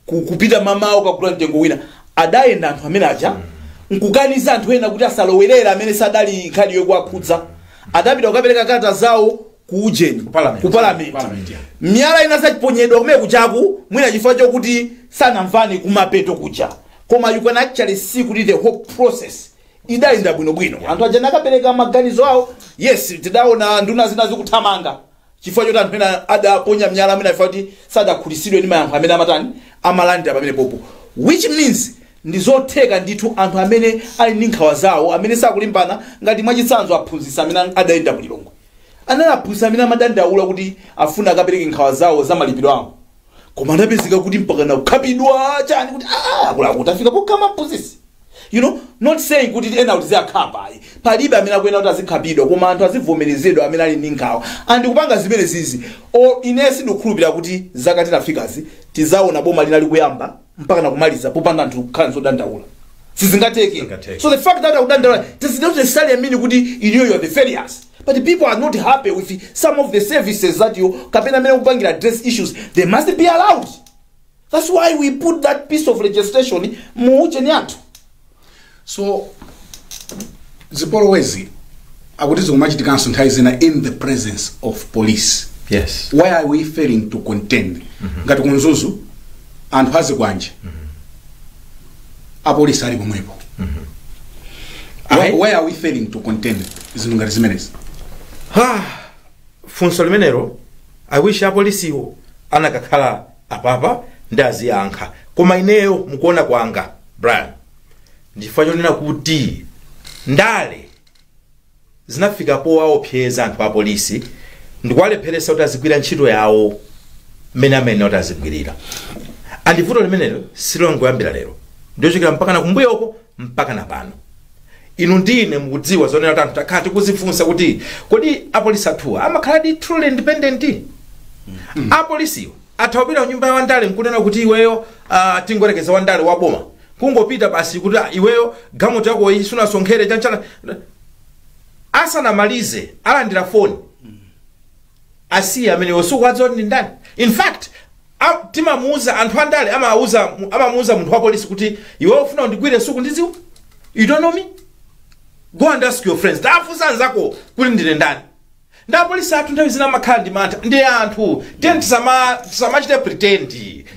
Kupita mamawo kagula mtengo wina. Adayenda anthu amene aja nkukaniza anthu ena kuti asalowerere amene sadali nkhani yokuwakhudza. Adapita kukapereka kalata zawo ku ujeni, Ku parliament. Ku parliament. Parliament, yeah. Miyala ina sachiponyedwa kumene kuchaku, mwina chifukwa chokuti sanamvane kumapeto kucha, koma you can actually see kuti the whole process idayenda bwinobwino. Anthu aja nakapereka maganizo awo. Yes, tidaona nduna zina zikuthamanga chifukwa choti anthu ena adaponya miyala, mwina chifukwa kuti sadakhutitsidwe ndi mayankho amene amatani amalandira pamene popo, which means ndi zotheka ndithu. Anthu amene ali ndi nkhawa zawo, amene sakulimbana, ngati mwachitsanzo aphunzitsi amene adayenda mulilongwe, anali aphunzitsi amene amadandaula kuti afuna akapereke nkhawa zawo za malipiro awo, koma anapezeka kuti mpaka nakukhapidwa chani, kuti akuluakulu afika pokhama mphunzitsi. Not saying kuti ena kuti ziyakhapa ayi, palibe amene akuyena kuti azikhapidwa, koma anthu azivomerezedwa amene ali ndi nkhawa andikupanga zimene zizi. O ine sindikukhulupirira kuti zaka tinafikazi tizaona boma lina likuyamba mpaka nakumaliza popanda anthu kukhala zodandaula. Sizingateke. Sizingateke. So the fact that akudandaula does not necessarily mean kuti you are the failures, but the people are not happy with some of the services that you kapena amene kupangira address issues. They must be allowed. That's why we put that piece of legislation mu ujeni yathu. So zipolowezi akuti zikumachitikanso nthawi zina in the presence of police. Why are we failing to contend? Ngati ku Mzuzu anthu azikwanje, apolisi ali pomwepo. Why Why are we failing to contain zinthu ngati zimenezi? Ha, funso limenelo, I wish apolisiwo anakakhala apapa ndi aziyankha. Koma ineyo mukuona kwanga, Brian, ndifukwa chonena kuti ndale zinafika powaopseza anthu apolisi ndikuwalepheresa kuti azigwira ntchito yawo mmene amene kuti azigwirira. And vuto limenelo silongoyambira lero, ndiochokera mpaka na kumbuyoko mpaka na pano. Inu ndine mukudziwa zonena kuti anthu takhala tikuzifunsa kuti kodi apolisi athuwa amakhala truly independent? Apolisiwo atha kupita kunyumba ya wandale nkunena kuti iweyo, tingorekeza wandale waboma, kungopita basi kuti, "Ah, iweyo galimoto yako iyi sunasonkhera chanchana." Asanamalize alandira foni, asiye amenewo, sikuwadziwa kuti ndi ndani. In fact, timamuuza anthu andale, amamuuza munthu wa polisi kuti, "Iwe ufuna undigwire, sukundidziwa, you don't know me, go and ask your friends, tafunsa anzako kuti ndine ndani." Ndi apolisi athu nthawi zina amakhala ndi mantha ndi anthu. Tiye tisamachite pretend.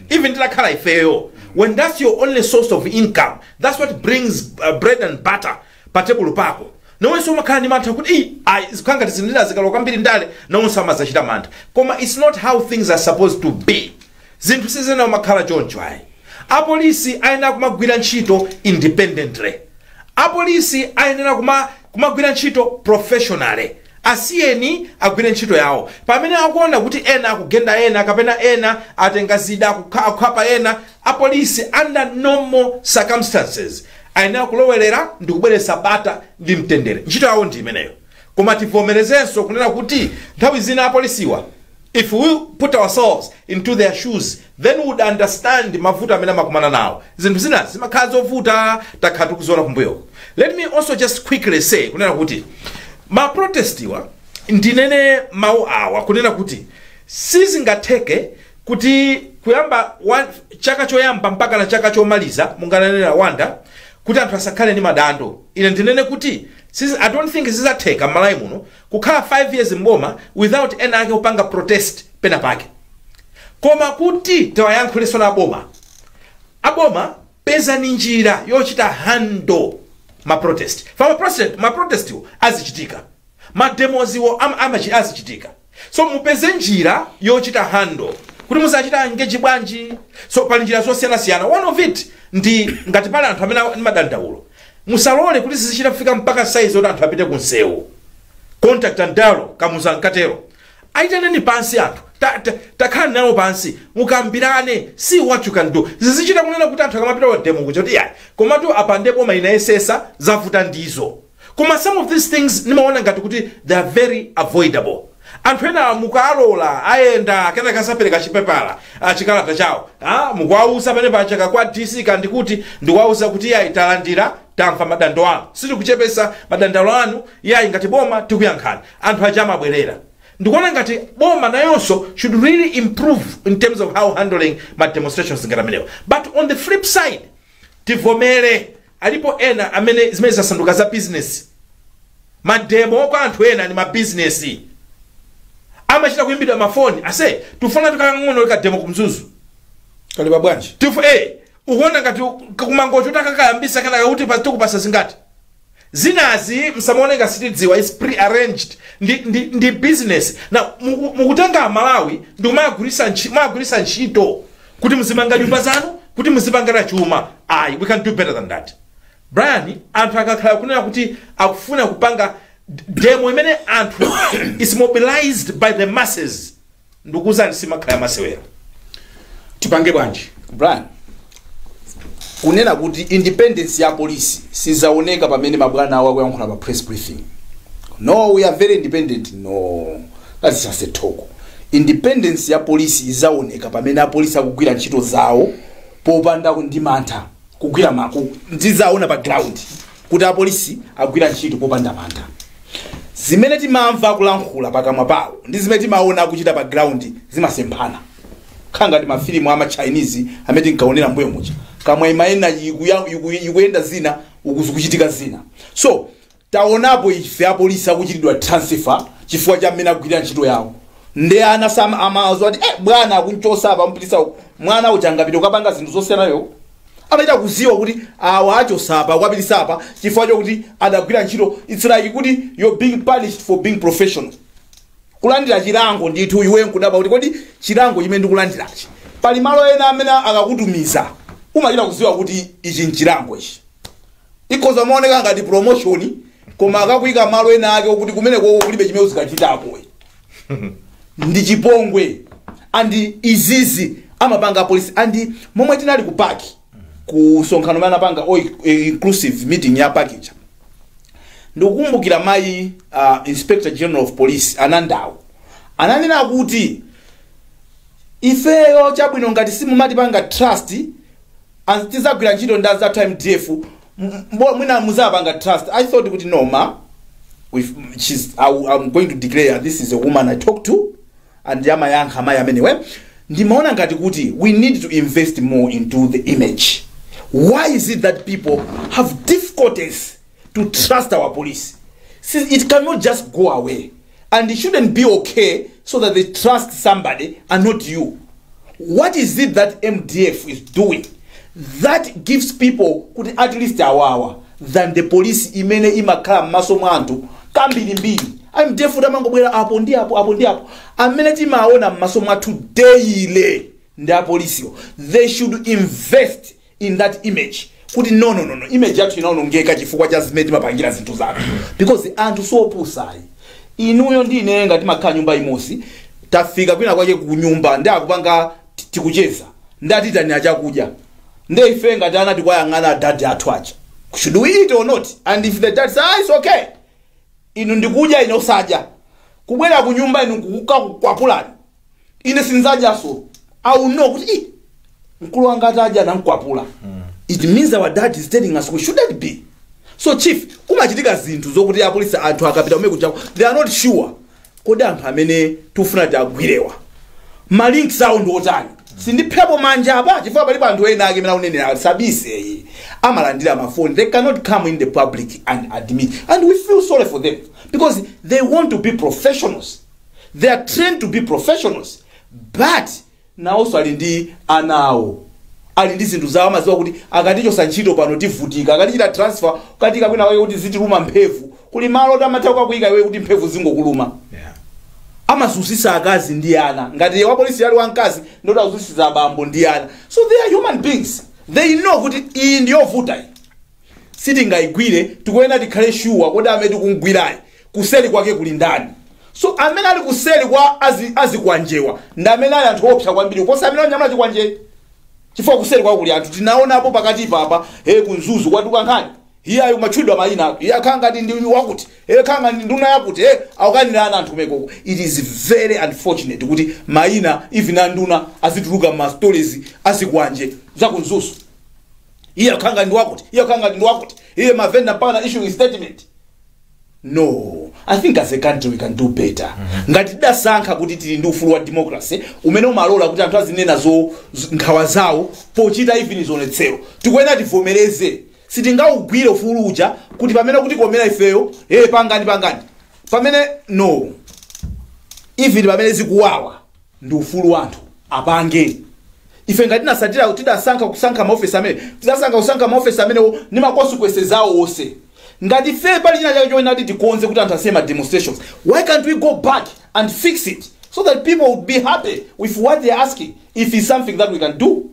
Even titakhala ifeyo, when that's your only source of income, that's what brings bread and butter pa tebulu pako, nonse umakhala ndi mantha kuti "Ii, ayi, zikhala ngati zinthu zikalowa kwambiri ndale." Nonse amazachita mantha, koma it's not how things are supposed to be. Zinthu sizena umakhala choncho ayi. Apolisi ayenera kumagwira ntchito independently. Apolisi ayenera kumagwira ntchito professionally. Asiyeni agwire ntchito yawo. Pamene akuona kuti ena akugenda ena kapena ena atenga zida akukhapa ena, apolisi under normal circumstances ayenera kulowerera ndi kubweretsa bata ndi mtendere. Ntchito yawo ndi imeneyo. Koma tivomerezenso kunena kuti nthawi zina apolisiwa, if we put ourselves into their shoes, then we would understand mavuto amene amakumana nawo. Zinthu zina zimakhala zovuta, takhala tikuziona kumbuyoko. Let me also just quickly say kunena kuti ma protestiwa, ndinene mawu awa kunena kuti sizingatheke kuti kuyamba chaka choyamba mpaka na chaka chomaliza, mungananena wanda kuti anthu asakhale ndi madando. Ine ndinene kuti I don't think zizatheka m'Malawi muno kukhala 5 years mboma without ena ake kupanga protest pena pake. Koma kuti tiwayankhulenso na aboma, aboma, pezani njira yochita handle ma protest. Fa ma protest iwo azichitika, ma demos iwo azichitika, so mupeze njira yochita handle kuti muzachita engage bwanji. So pali njira zosiyanasiyana. One of it ndi ngati pali anthu amene ndi madandaulo, musalole kuti zizichita kufika mpaka size yoti anthu apite kunsewu. Contact and dialogue, Kamuzu ankatero. Ayitaneni pansi anthu, takhala nawo pansi, mukambirane, see what you can do. Zizichita kunena kuti anthu akamapita pa demo kuja kuti yayi, komatu apa ndipo mayinayesesa, zavuta ndizo. Koma some of these things nimaona ngati kuti they are very avoidable. Anthu ena mukalola ayenda, kenaka kasapereka chipepala, chikalata chawo, mukuwauza pamene pachaka kwa DC kandi kuti ndikuwauza kuti yayi, talandira, tamva madando anu, sitikuchepesa madandaulo anu, yayi, ngati boma tikuyankhani. Anthu aja amabwerera. Ndikuona ngati boma nayonso should really improve in terms of how handling ma demonstrations ngati amenewa. But on the flip side, tivomere, alipo ena amene zimene zasanduka za business. Ma demo kwa anthu ena ni mabizinesi, amachita kuyimbidwa mafoni, "Ase, tifuna tikang'ono ka demo kuMzuzu." Kalipa bwanji? Tifu ukuona ngati kumangocho takakayambisa kana kuti tikupasa zingati. Zinazi msamaone ngati sitidziwa, is pre-arranged, ndi business. Na mukutenga Amalawi ndi kumagwiritsa ntchito kuti muzimanga nyumba zanu, kuti muzipangira chuma. Ayi, we can do better than that, Brian. Anthu akakhala kunena kuti akufuna kupanga demo imene anthu is mobilized by the masses, ndikuwuzani, simakhala masewera. Tipange bwanji? Brian, kunena kuti independence ya polisi sizaoneka pamene mabwana awo akuyankhula pa press briefing, "No, we are very independent." No, that's just a talk. Independence ya polisi izaoneka pamene apolisi akugwira ntchito zawo popanda ndi mantha, kugwira maku ndizaona pa ground kuti apolisi agwira ntchito popanda mantha. Zimene timamva akulankhula pakamwa pawo ndi zimene timaona akuchita pa ground zimasemphana, khala ngati mafilimu ama Chinese amene tinkaonera mbuyo muja, kamwa imayenda ikuyenda zina, uku zikuchitika zina. So taonapo ife apolisi akuchitidwa transfer chifukwa cha mmene agwirira ntchito yawo. Nde ana amazwa kuti bwana akunchosa apa, mpitisa uku. Mwana uja angapita kukapanga zinthu zosiyanayo. Amachita kuziwa kuti awa achosapa kwabilisapa chifukwa chokuti adagwira ntchito. It's like kuti you're being punished for being professional, kulandira chilango ndithu. Iwe nkudaba kuti kodi chilango chimene ndikulandirachi, pali malo ena amene akakutumiza umachita kuziwa kuti ichi nchilango ichi. Ikhoza maoneka ngati promotion, koma akakuyika malo ena ake okuti kumeneko kulibe chimene uzikachitapo, ndi chipongwe. And izizi amapanga polisi. And momwe tinali ku PAC, ku sonkhano umene anapanga all inclusive meeting ya PAC ija, ndikukumbukira mayi Inspector General of Police anandawo ananena kuti ifeyo chabwino ngati simumatipanga trust tizagwira ntchito ndi azathu MDF, mwina muzapanga trust. I thought kuti no ma with, she's, I'm going to declare this is a woman I talk to and amayankha amayi amenewe. Ndimaona ngati kuti we need to invest more into the image. Why is it that people have difficulties to trust our police? See, it cannot just go away, and it shouldn't be okay so that they trust somebody and not you. What is it that MDF is doing that gives people kuti at least awawa than the police imene imakhala m'maso mwa anthu kambirimbiri? MDF tamangobwera apo ndi apo, apo ndi apo. Amene timaona m'maso mwathu daily ndi apolisiwo. They should invest in that image kuti no, no, no, no, image yathu inaonongeka chifukwa cha zimene timapangira zinthu zathu, because anthu siopusayi. Inuyo ndi ine ngati timakhala nyumba imodzi, tafika kwina kwake ku nyumba ndi akupanga tikucheza, ndatitani achakudya, nde ife ngati ana tikwayang'ana adadi athu aja, should we eat or not? And if the dad say, "Ah, it's okay," inu ndikudya, ine usadya, kubwera ku nyumba inu kukakukwapulani, ine sinzadyaso. I will know kuti "Ih, mkulu wanga atadya anamkwapula." It means our dad is telling us we shouldn't be so. Chief, kumachitika zinthu zokuti apolisi anthu akapita kumene kuchako, they are not sure kodi anthu amene tikufuna tiagwirewa ma links awo ndi otani. Sindiphepo manja apa chifukwa palipo anthu ena ake amene akunenera sabise amalandira mafoni. They cannot come in the public and admit, and we feel sorry for them because they want to be professionals, they are trained to be professionals, but nawonso ali ndi ana awo, ali ndi zinthu zawo. Amaziwa kuti akatichosa ntchito pano tivutika, akatichita transfer katika kwina wake kuti zitiluma mphevu, kuli malo oti amatha kukakuyika iwe kuti mphevu zingokuluma. Amazunzisa akazi ndi ana. Ngati wapolisi ali wamkazi, ndoti azunzisa abambo ndi ana. So they are human beings. They know kuti iyi ndiyovuta, iyi sitingayigwire, tikuyenera tikhale sure kodi amene tikungwirayi kuseli kwake kuli ndani. So amene ali kuseli kwa azikwanjewa ndi amene ali anthu opsa kwambiri kuposa amene anyamula chikwanjeyi, chifukwa kuseli kwake kuli anthu. Tinaonapo pakati papa he ku Mzuzu kwatuka nkhani, iye ayi kumatchulidwa mayina, iye akhala ngati ndi wakuti, iye akhala ngati nduna yakuti, he akukanirana anthu kumekoko. It is very unfortunate kuti mayina even a nduna azituluka ma stories azikwanje za ku Mzuzu. Iye akhala ngati ndi wakuti, iye akhala ngati ndi wakuti, iye mavenda mpaka issuing statement. No, I think as a country we can do better. Ngati tidasankha kuti tili ndi ufulu wa democracy umene umalola kuti anthu azinena zo nkhawa zawo pochita even zionetsero, tikuyenera tivomereze. Sitingaugwire ufulu uja kuti pamene kuti komera ifeyo, hey, pangani pangani pamene, no, even pamene zikuwawa ndi ufulu wanthu apange. Ife ngati tinasatira, tidasankha kusankha maofesi amene tidasankha kusankha maofesi amenewo ndi ma consequences awo onse, ngati ife pali china chake choyenera kuti tikonze kuti anthu asiye ma demonstrations, why can't we go back and fix it so that people would be happy with what they're asking, if it's something that we can do?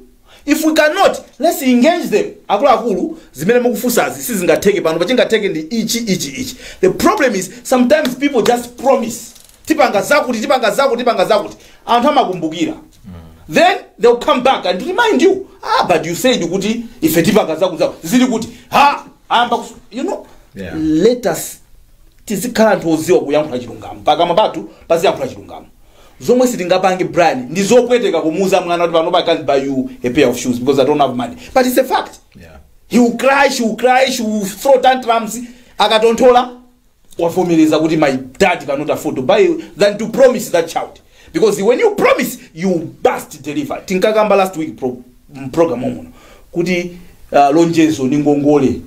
If we cannot, let's engage them. Akuluakulu, zimene mukufunsazi sizingatheke pano, pachingatheke ndi ichi, ichi, ichi. The problem is sometimes people just promise, tipanga zakuti, tipanga zakuti, tipanga zakuti. Anthu amakumbukira. Then they'll come back and remind you, "Ah, but you said kuti ife tipanga zakuti zakuti, zili kuti?" Ha, ayamba. Let us tizikhala anthu oziwa kuyankhula chilungamo. Pakamwa pathu paziyankhula chilungamo. Zomwe sitingapange, Brian, ndi zopweteka kumuuza mwana kuti panopa I can't buy you a pair of shoes because I don't have money, but it's a fact. He will cry, she will cry, she will throw tantrums. Akatonthola, wavomereza kuti my dad cannot afford to buy, than to promise that child, because when you promise, you must deliver. Tinkakamba last week program omuno kuti lonjezo ndi ngongole.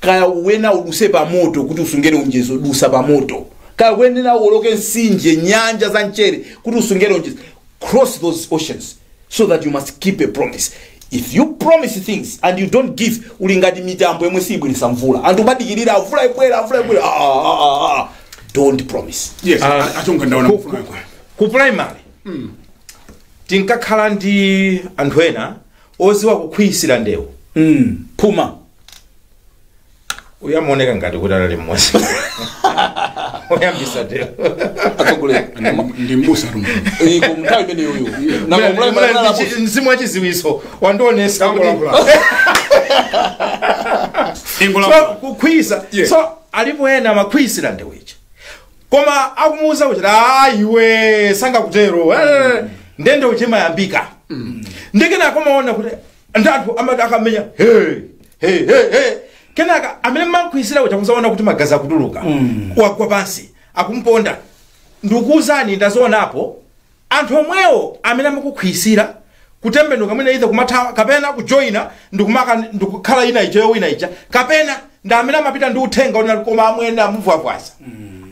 Kaya wena uduse pa moto kuti usungere lonjezo, dusa pa moto. Kaya wenena uwoloke mtsinje, nyanja za mchere kuti usungere lonjezo, cross those oceans so that you must keep a promise. If you promise things and you don't give, uli ngati mitambo yomwe sibweresa mvula. Anthu umadikirira mvula ibwera, mvula ibwera. Ah, ah, ah, ah. Don't promise. Yes, achonga ndaona mfuna. Ku primary tinkakhala ndi anthu ena oziwa kukhwiyisira ndewu. Phuma. Uyamaoneka ngati kuti anali mmodzi oyambisa ndewu. Atsogolera. Ndi mbusa tu. Iko mnthawi imene yoyo. Mzimu wachiziwiso wandionesa kuti Ingola. So kukhwisa. Yeah. So alipo ena amakhwisira ndewu ichi, koma akumuuza kuti, "Ah, iwe sangakutero." Ndende uchimayambika ndikenako maona kuti ndi anthu amati akamenya, "Hey, hey, hey, hey." Kenaka amene mankhwisira uja kuzaona kuti magazi akutuluka, wagwa pansi, akumponda. Ndikuwuzani, ndazionapo anthu omwewo amene amakukhwisira kutembenuka mwina either kumathawa kapena kujoyina ndikumaka ndikukhala ina ija yowina ija, kapena ndi amene amapita ndi uthenga unali, koma amwene amuvwavwaza,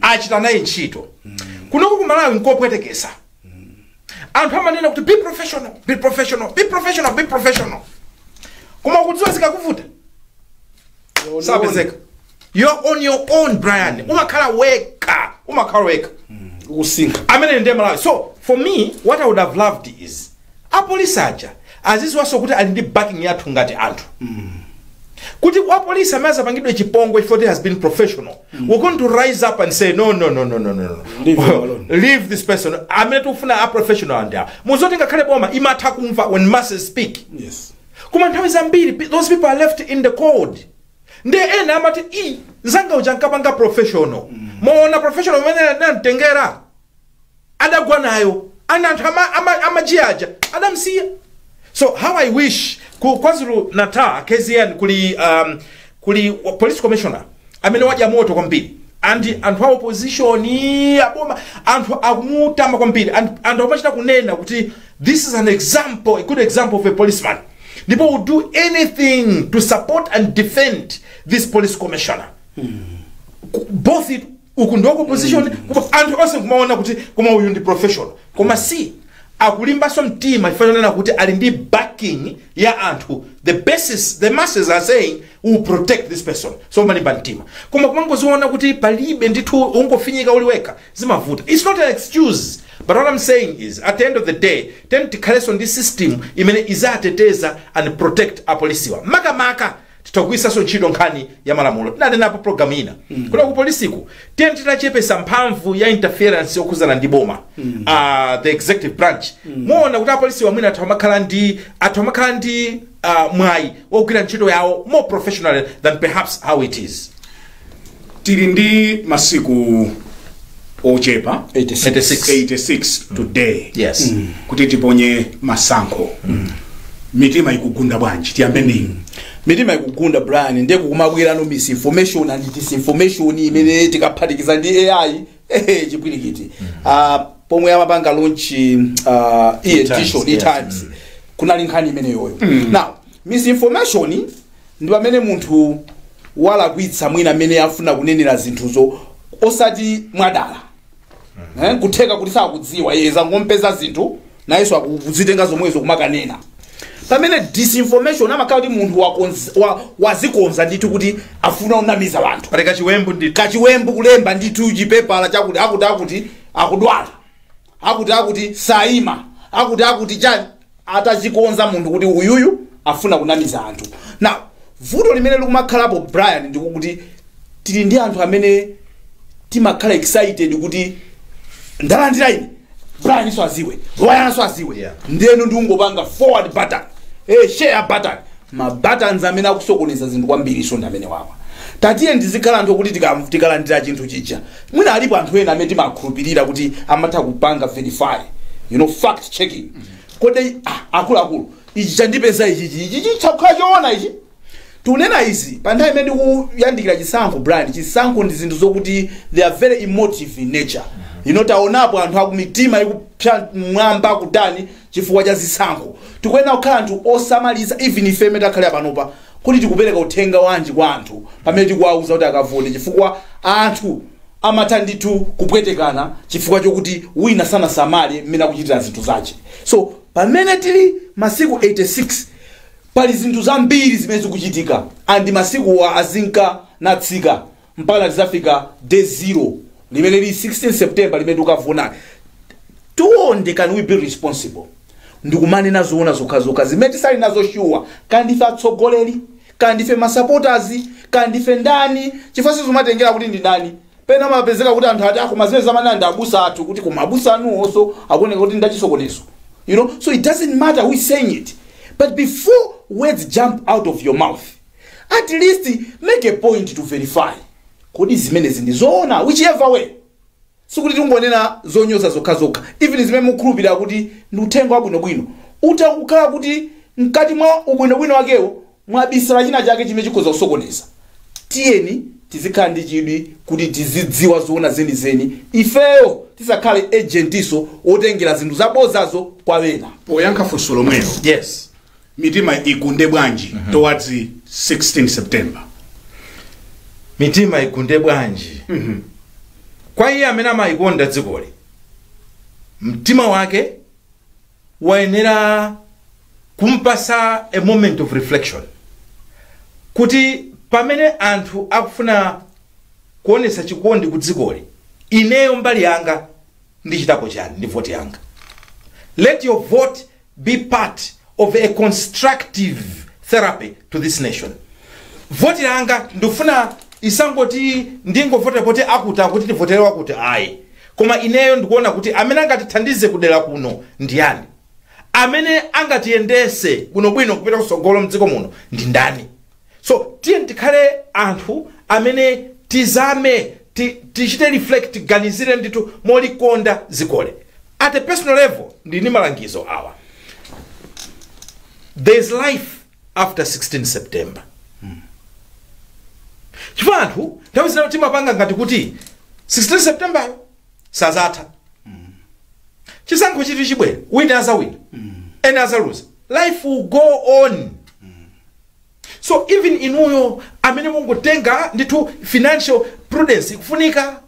achita naye ntchito. Kunoku kumalawi nkopwetekesa. Anthu amanena kuti, "Be professional, be professional, be professional, be professional," koma kudziwa zikakuvuta sapezeka. You're on your own, Brian. Umakhala wekha, umakhala wekha. Ukusinkha. Amene ndiye Malawi. So for me, what I would have loved is apolisi aja aziziwanso kuti ali ndi backing yathu ngati anthu, kuti wapolisi amene azapangidwe chipongwe if it has been professional, we're going to rise up and say, "No, no, no, no, no, no, no." Leave him alone. Leave this person. Amene tikufuna a professional and awa muzoti ngakhale boma imatha kumva when masses speak. Koma nthawi zambiri those people are left in the cold. Ndiye ena amati, "I nzanga uja nkapanga professional, moona professional umene anamtengera adagwa nayo ana anthu amajiaja adamsiya." So how I wish ku KwaZulu Natal, KZN, kuli police commissioner amene wadya moto kwambiri, and anthu a opposition, aboma, anthu akumutama kwambiri, and anthu amachita kunena kuti this is an example, a good example of a policeman, ndipo will do anything to support and defend this police commissioner. Both it uku ndi opposition, anthu onse kumaona kuti koma uyu ndi professional, koma si akulimbanso mtima chifukwa kuti ali ndi backing ya anthu. The basis, the masses are saying, "We will protect this person." So malimba mtima, koma kumangoziona kuti palibe ndithu, ungofinyika uli wekha, zimavuta. It's not an excuse, but what I'm saying is, at the end of the day, then tikhalenso ndi system imene izateteza and protect apolisiwa. Makamaka titagwiritsanso ntchito nkhani ya malamulo. Tinanenapo program ina kuti ku polisiku tiye titachepesa mphamvu ya interference yokhuzana ndi boma, the executive branch, muona kuti apolisi wamwina athu amakhala ndi mwayi wogwira ntchito yawo more professional than perhaps how it is. Tili ndi masiku ochepa. 86. 86. 86 today. Yes. Kuti tiponye masankho. Mitima ikugunda bwanji? Tiyambe ndinu. Mitima ikugunda, Brian. Ndiye kukumabwerano misinformation and disinformation imene tikaphatikiza ndi AI, ehe, chipwirikiti. Pomwe amapanga launch e-edition, e-Times, kunali nkhani imeneyoyo. Now, misinformation ndi pamene munthu walakwitsa mwina amene afuna kunenera zinthuzo, osati mwadala, kutheka kuti sakudziwa iye, zangompeza zinthu nayenso akuzitenga zomwezo kumakanena. Pamene disinformation amakhala kuti munthu wazikonza ndithu kuti afuna kunamiza anthu. Pali kachiwembu ndithu. Kachiwembu, kulemba ndithu chipepala chakuti akuti akuti akudwala, akuti akuti saima, akuti akuti chani, atachikonza munthu kuti uyuyu afuna kunamiza anthu. Now, vuto limene likumakhalapo, Brian, ndikuti tili ndi anthu amene timakhala excited kuti ndalandira ine, Brian so aziwe, Ryan aziwe, ndenu ndiungopanga forward button, share button, ma buttons amene akusokoneza zinthu kwambiri. So ndi amene wawa tatiye ndizikhala anthu okuti tikalandira chinthu chija, mwina alipo anthu ena amene timakhulupirira kuti amatha kupanga verify, fact checking. Kodi akuluakulu, ichi chandipeza ichichi, ichi chikhala choona ichi? Tikunena izi pa nthawi imene tikuyandikira chisankho, Brian. Chisankho ndi zinthu zokuti they are very emotive in nature. Taonapo anthu akumitima ikupsa mwamba kutani chifukwa cha zisankho. Tikuyenera kukhala anthu osamaliza, even ife imene takhalira panopa, kuti tikupereka uthenga wanji kwa anthu pamene tikuwauza kuti akavote, chifukwa anthu amatha ndithu kupwetekana chifukwa chokuti wina sanasamale mmene akuchitira zinthu zache. So pamene tili masiku 86 Pali zinthu zambiri zimene zikuchitika, and masiku wa azinka natsika mpaka tizafika day zero limene lili 16 September limene tikavona. Tionde, can we be responsible ndikumanena zoona zokhazokha zimene tisali nazo sure? Kandife atsogoleri, kandife masupporters, kandife ndani, chifukwa sizimatengera kuti ndi ndani. Pena mapezeka kuti anthu ati akoma zimene zamanena ndi abusa athu, kuti koma abusa anuwonso akuoneka kuti ndachisokonezo. So it doesn't matter who is saying it, but before words jump out of your mouth, at least make a point to verify kodi zimenezi ndi zoona, whichever way. Sikuti tingonena zonyoza zokhazokha, even zimene mukhulupirira kuti ndi uthenga wabwinobwino, utha kukhala kuti mkati mwa ubwinobwino wakewo mwabisala china chake chimene chikhoza kusokoneza. Tiyeni tizikhala ndi chidwi kuti tizidziwa zoona zenizeni, ifeyo tisakhale agentiso otengera zinthu zabozazo kwa ena. Poyankha funso lomwelo, Yes. mitima igunde bwanji towards 16 September? Mitima igunde bwanji? Kwa iye amene amayikonda dzikoli, mtima wake wayenera kumpasa a moment of reflection kuti pamene anthu akufuna kuonesa chikondi ku dzikoli, ineyo mbali yanga ndichitapo chani ndi voti yanga? Let your vote be part of a constructive therapy to this nation. Voti yanga ndikufuna isangoti ndingovotera poti akuti akuti tivotere wakuti, ayi, koma ineyo ndikuona kuti amene angatithandize kudera kuno ndiyani, amene angatiyendese bwinobwino kupita kutsogolo mdziko muno ndi ndani? So tiye tikhale anthu amene tizame, tichite reflect, tiganizire ndithu molikonda dzikoli. At a personal level, ndini malangizo awa: there is life after 16 September, chifukwa anthu nthawi zina timapanga ngati kuti 16 September sazatha, chisankho chiti chibwera, wina azawina, ena azaluza, life will go on. So even inuyo amene mungotenga ndithu financial prudence ikufunika,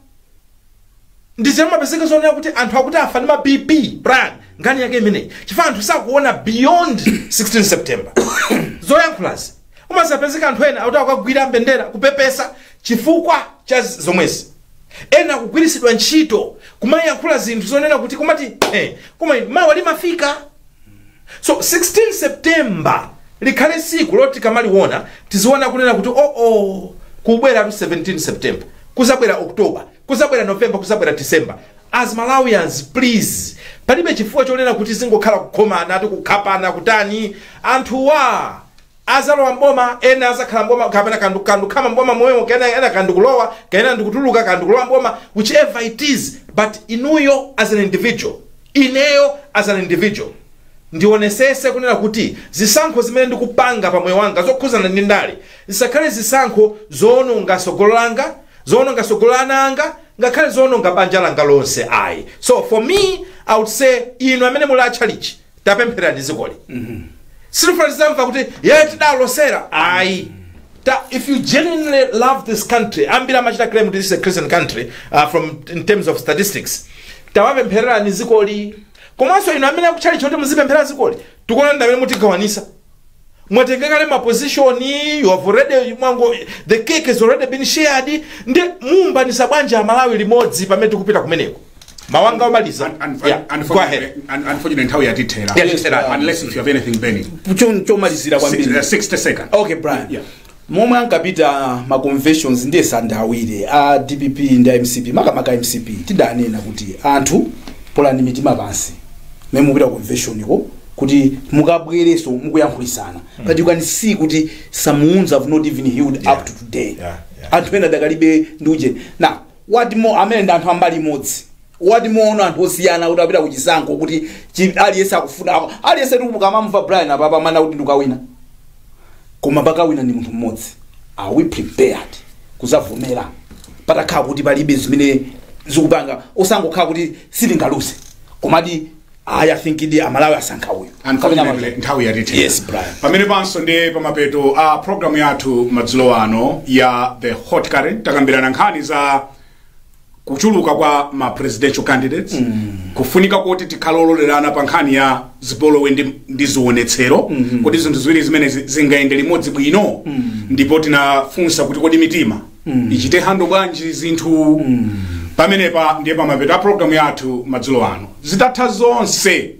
ndizimapezeka zonena kuti anthu akuti afa ndi ma BP, Brian, nkhani yake imeneyi, chifukwa anthu sakuona beyond 16 September. Zoyankhulazi umazapezeka anthu ena akuti akagwira mbendera kupepesa chifukwa cha zomwezi, ena akugwirisidwa ntchito kumayankhula zinthu zonena kuti kumati koma mawa limafika. So 16 September likhale siku loti kamaliona tiziona kunena kuti oh, kubwera tu 17 September, kuzabwera October, kuzabwera November, kuzabwera December. As Malawians, please, palibe chifukwa chonena kuti zingokhala kukhomana, ati kukhapana, kutani. Anthuwa azalowa mboma, ena azakhala mboma kapena kandu kandu khama mboma moyo, kena ena kandu kulowa, kena ndikutuluka, kandu kulowa mboma, whichever it is. But inuyo as an individual, ineyo as an individual, ndionesese kunena kuti zisankho zimene ndikupanga pa moyo wanga zokhuzana ndi ndale zisakhale zisankho zoononga tsogolo langa, zoononga tsogolo la ana anga, ngakhale zoononga banja langa lonse, ayi. So for me, I would say, inu amene muli atchalichi, tapempherani dzikoli. Silifuna tizamva kuti ye tidalosera, ayi. If you genuinely love this country, ambiri amachita claim kuti this is a Christian country, from in terms of statistics, tawapemphererani dzikoli. Komanso inu amene akutchalichi kuti muzipemphera dzikoli, tikuona ndi amene mutigawanisa, mwatenga kale maposition, you have already mwango, the cake has already been shared, ndi mumbanisa bwanji Amalawi limodzi pamene tikupita kumeneko? Mawanga omaliza. Yeah, go ahead. Unfortunately nthawi yatithera. Yatithera. Unless if you have anything burning. Chomalizira kwambiri. 60 seconds. Okay, Brian. Yeah. Momwe ankapita ma conventions ndiye sandawire a DPP ndi a MCP, makamaka MCP, tidanena kuti anthu polani mitima pansi mmene mupita convention iko kuti mukabwereso mukuyankhulisana, but you can see kuti some wounds have not even healed up to today. Anthu ena dakalibe ndi uje. Now what more amene ndi anthu ambali imodzi? What more ono anthu osiyana kuti apita kuchisankho kuti aliyense akufuna, aliyense tikumamva Brian apapa amana kuti ndikawina, koma pakawina ndi munthu mmodzi. Are we prepared kuzavomera patakhala kuti palibe zimene zikupanga, osangokhala kuti sitingaluse, komadi I think ndi Amalawi asankha uyu? Unfortunately nthawi yatithera. Yes, Brian. Pamene panso ndi pamapeto a programu yathu madzulo ano ya The Hot Current. Takambirana nkhani za Kuchuluka kwa ma presidential candidates, kufunika kuti tikhale ololerana pa nkhani ya zipolowe ndi zionetsero, kuti zinthu ziwiri zimene zingayende limodzi bwino. Ndipo tinafunsa kuti kodi mitima ichite handle bwanji zinthu pamenepa? Ndiye pamapeto a programu yathu madzulo ano. Zitatha zonse,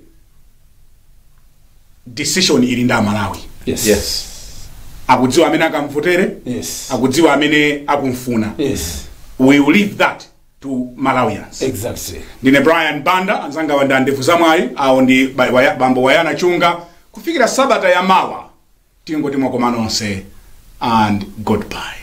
decision ili ndi Amalawi. Akudziwa amene akamvotere, akudziwa amene akumfuna. We will leave that to Malawians. Ndine Brian Banda, anzanga wanda ndevu zamwayi awo ndi bambo Wayana Chunga. Kufikira sabata ya mawa, tingoti mwakoma nonse and goodbye.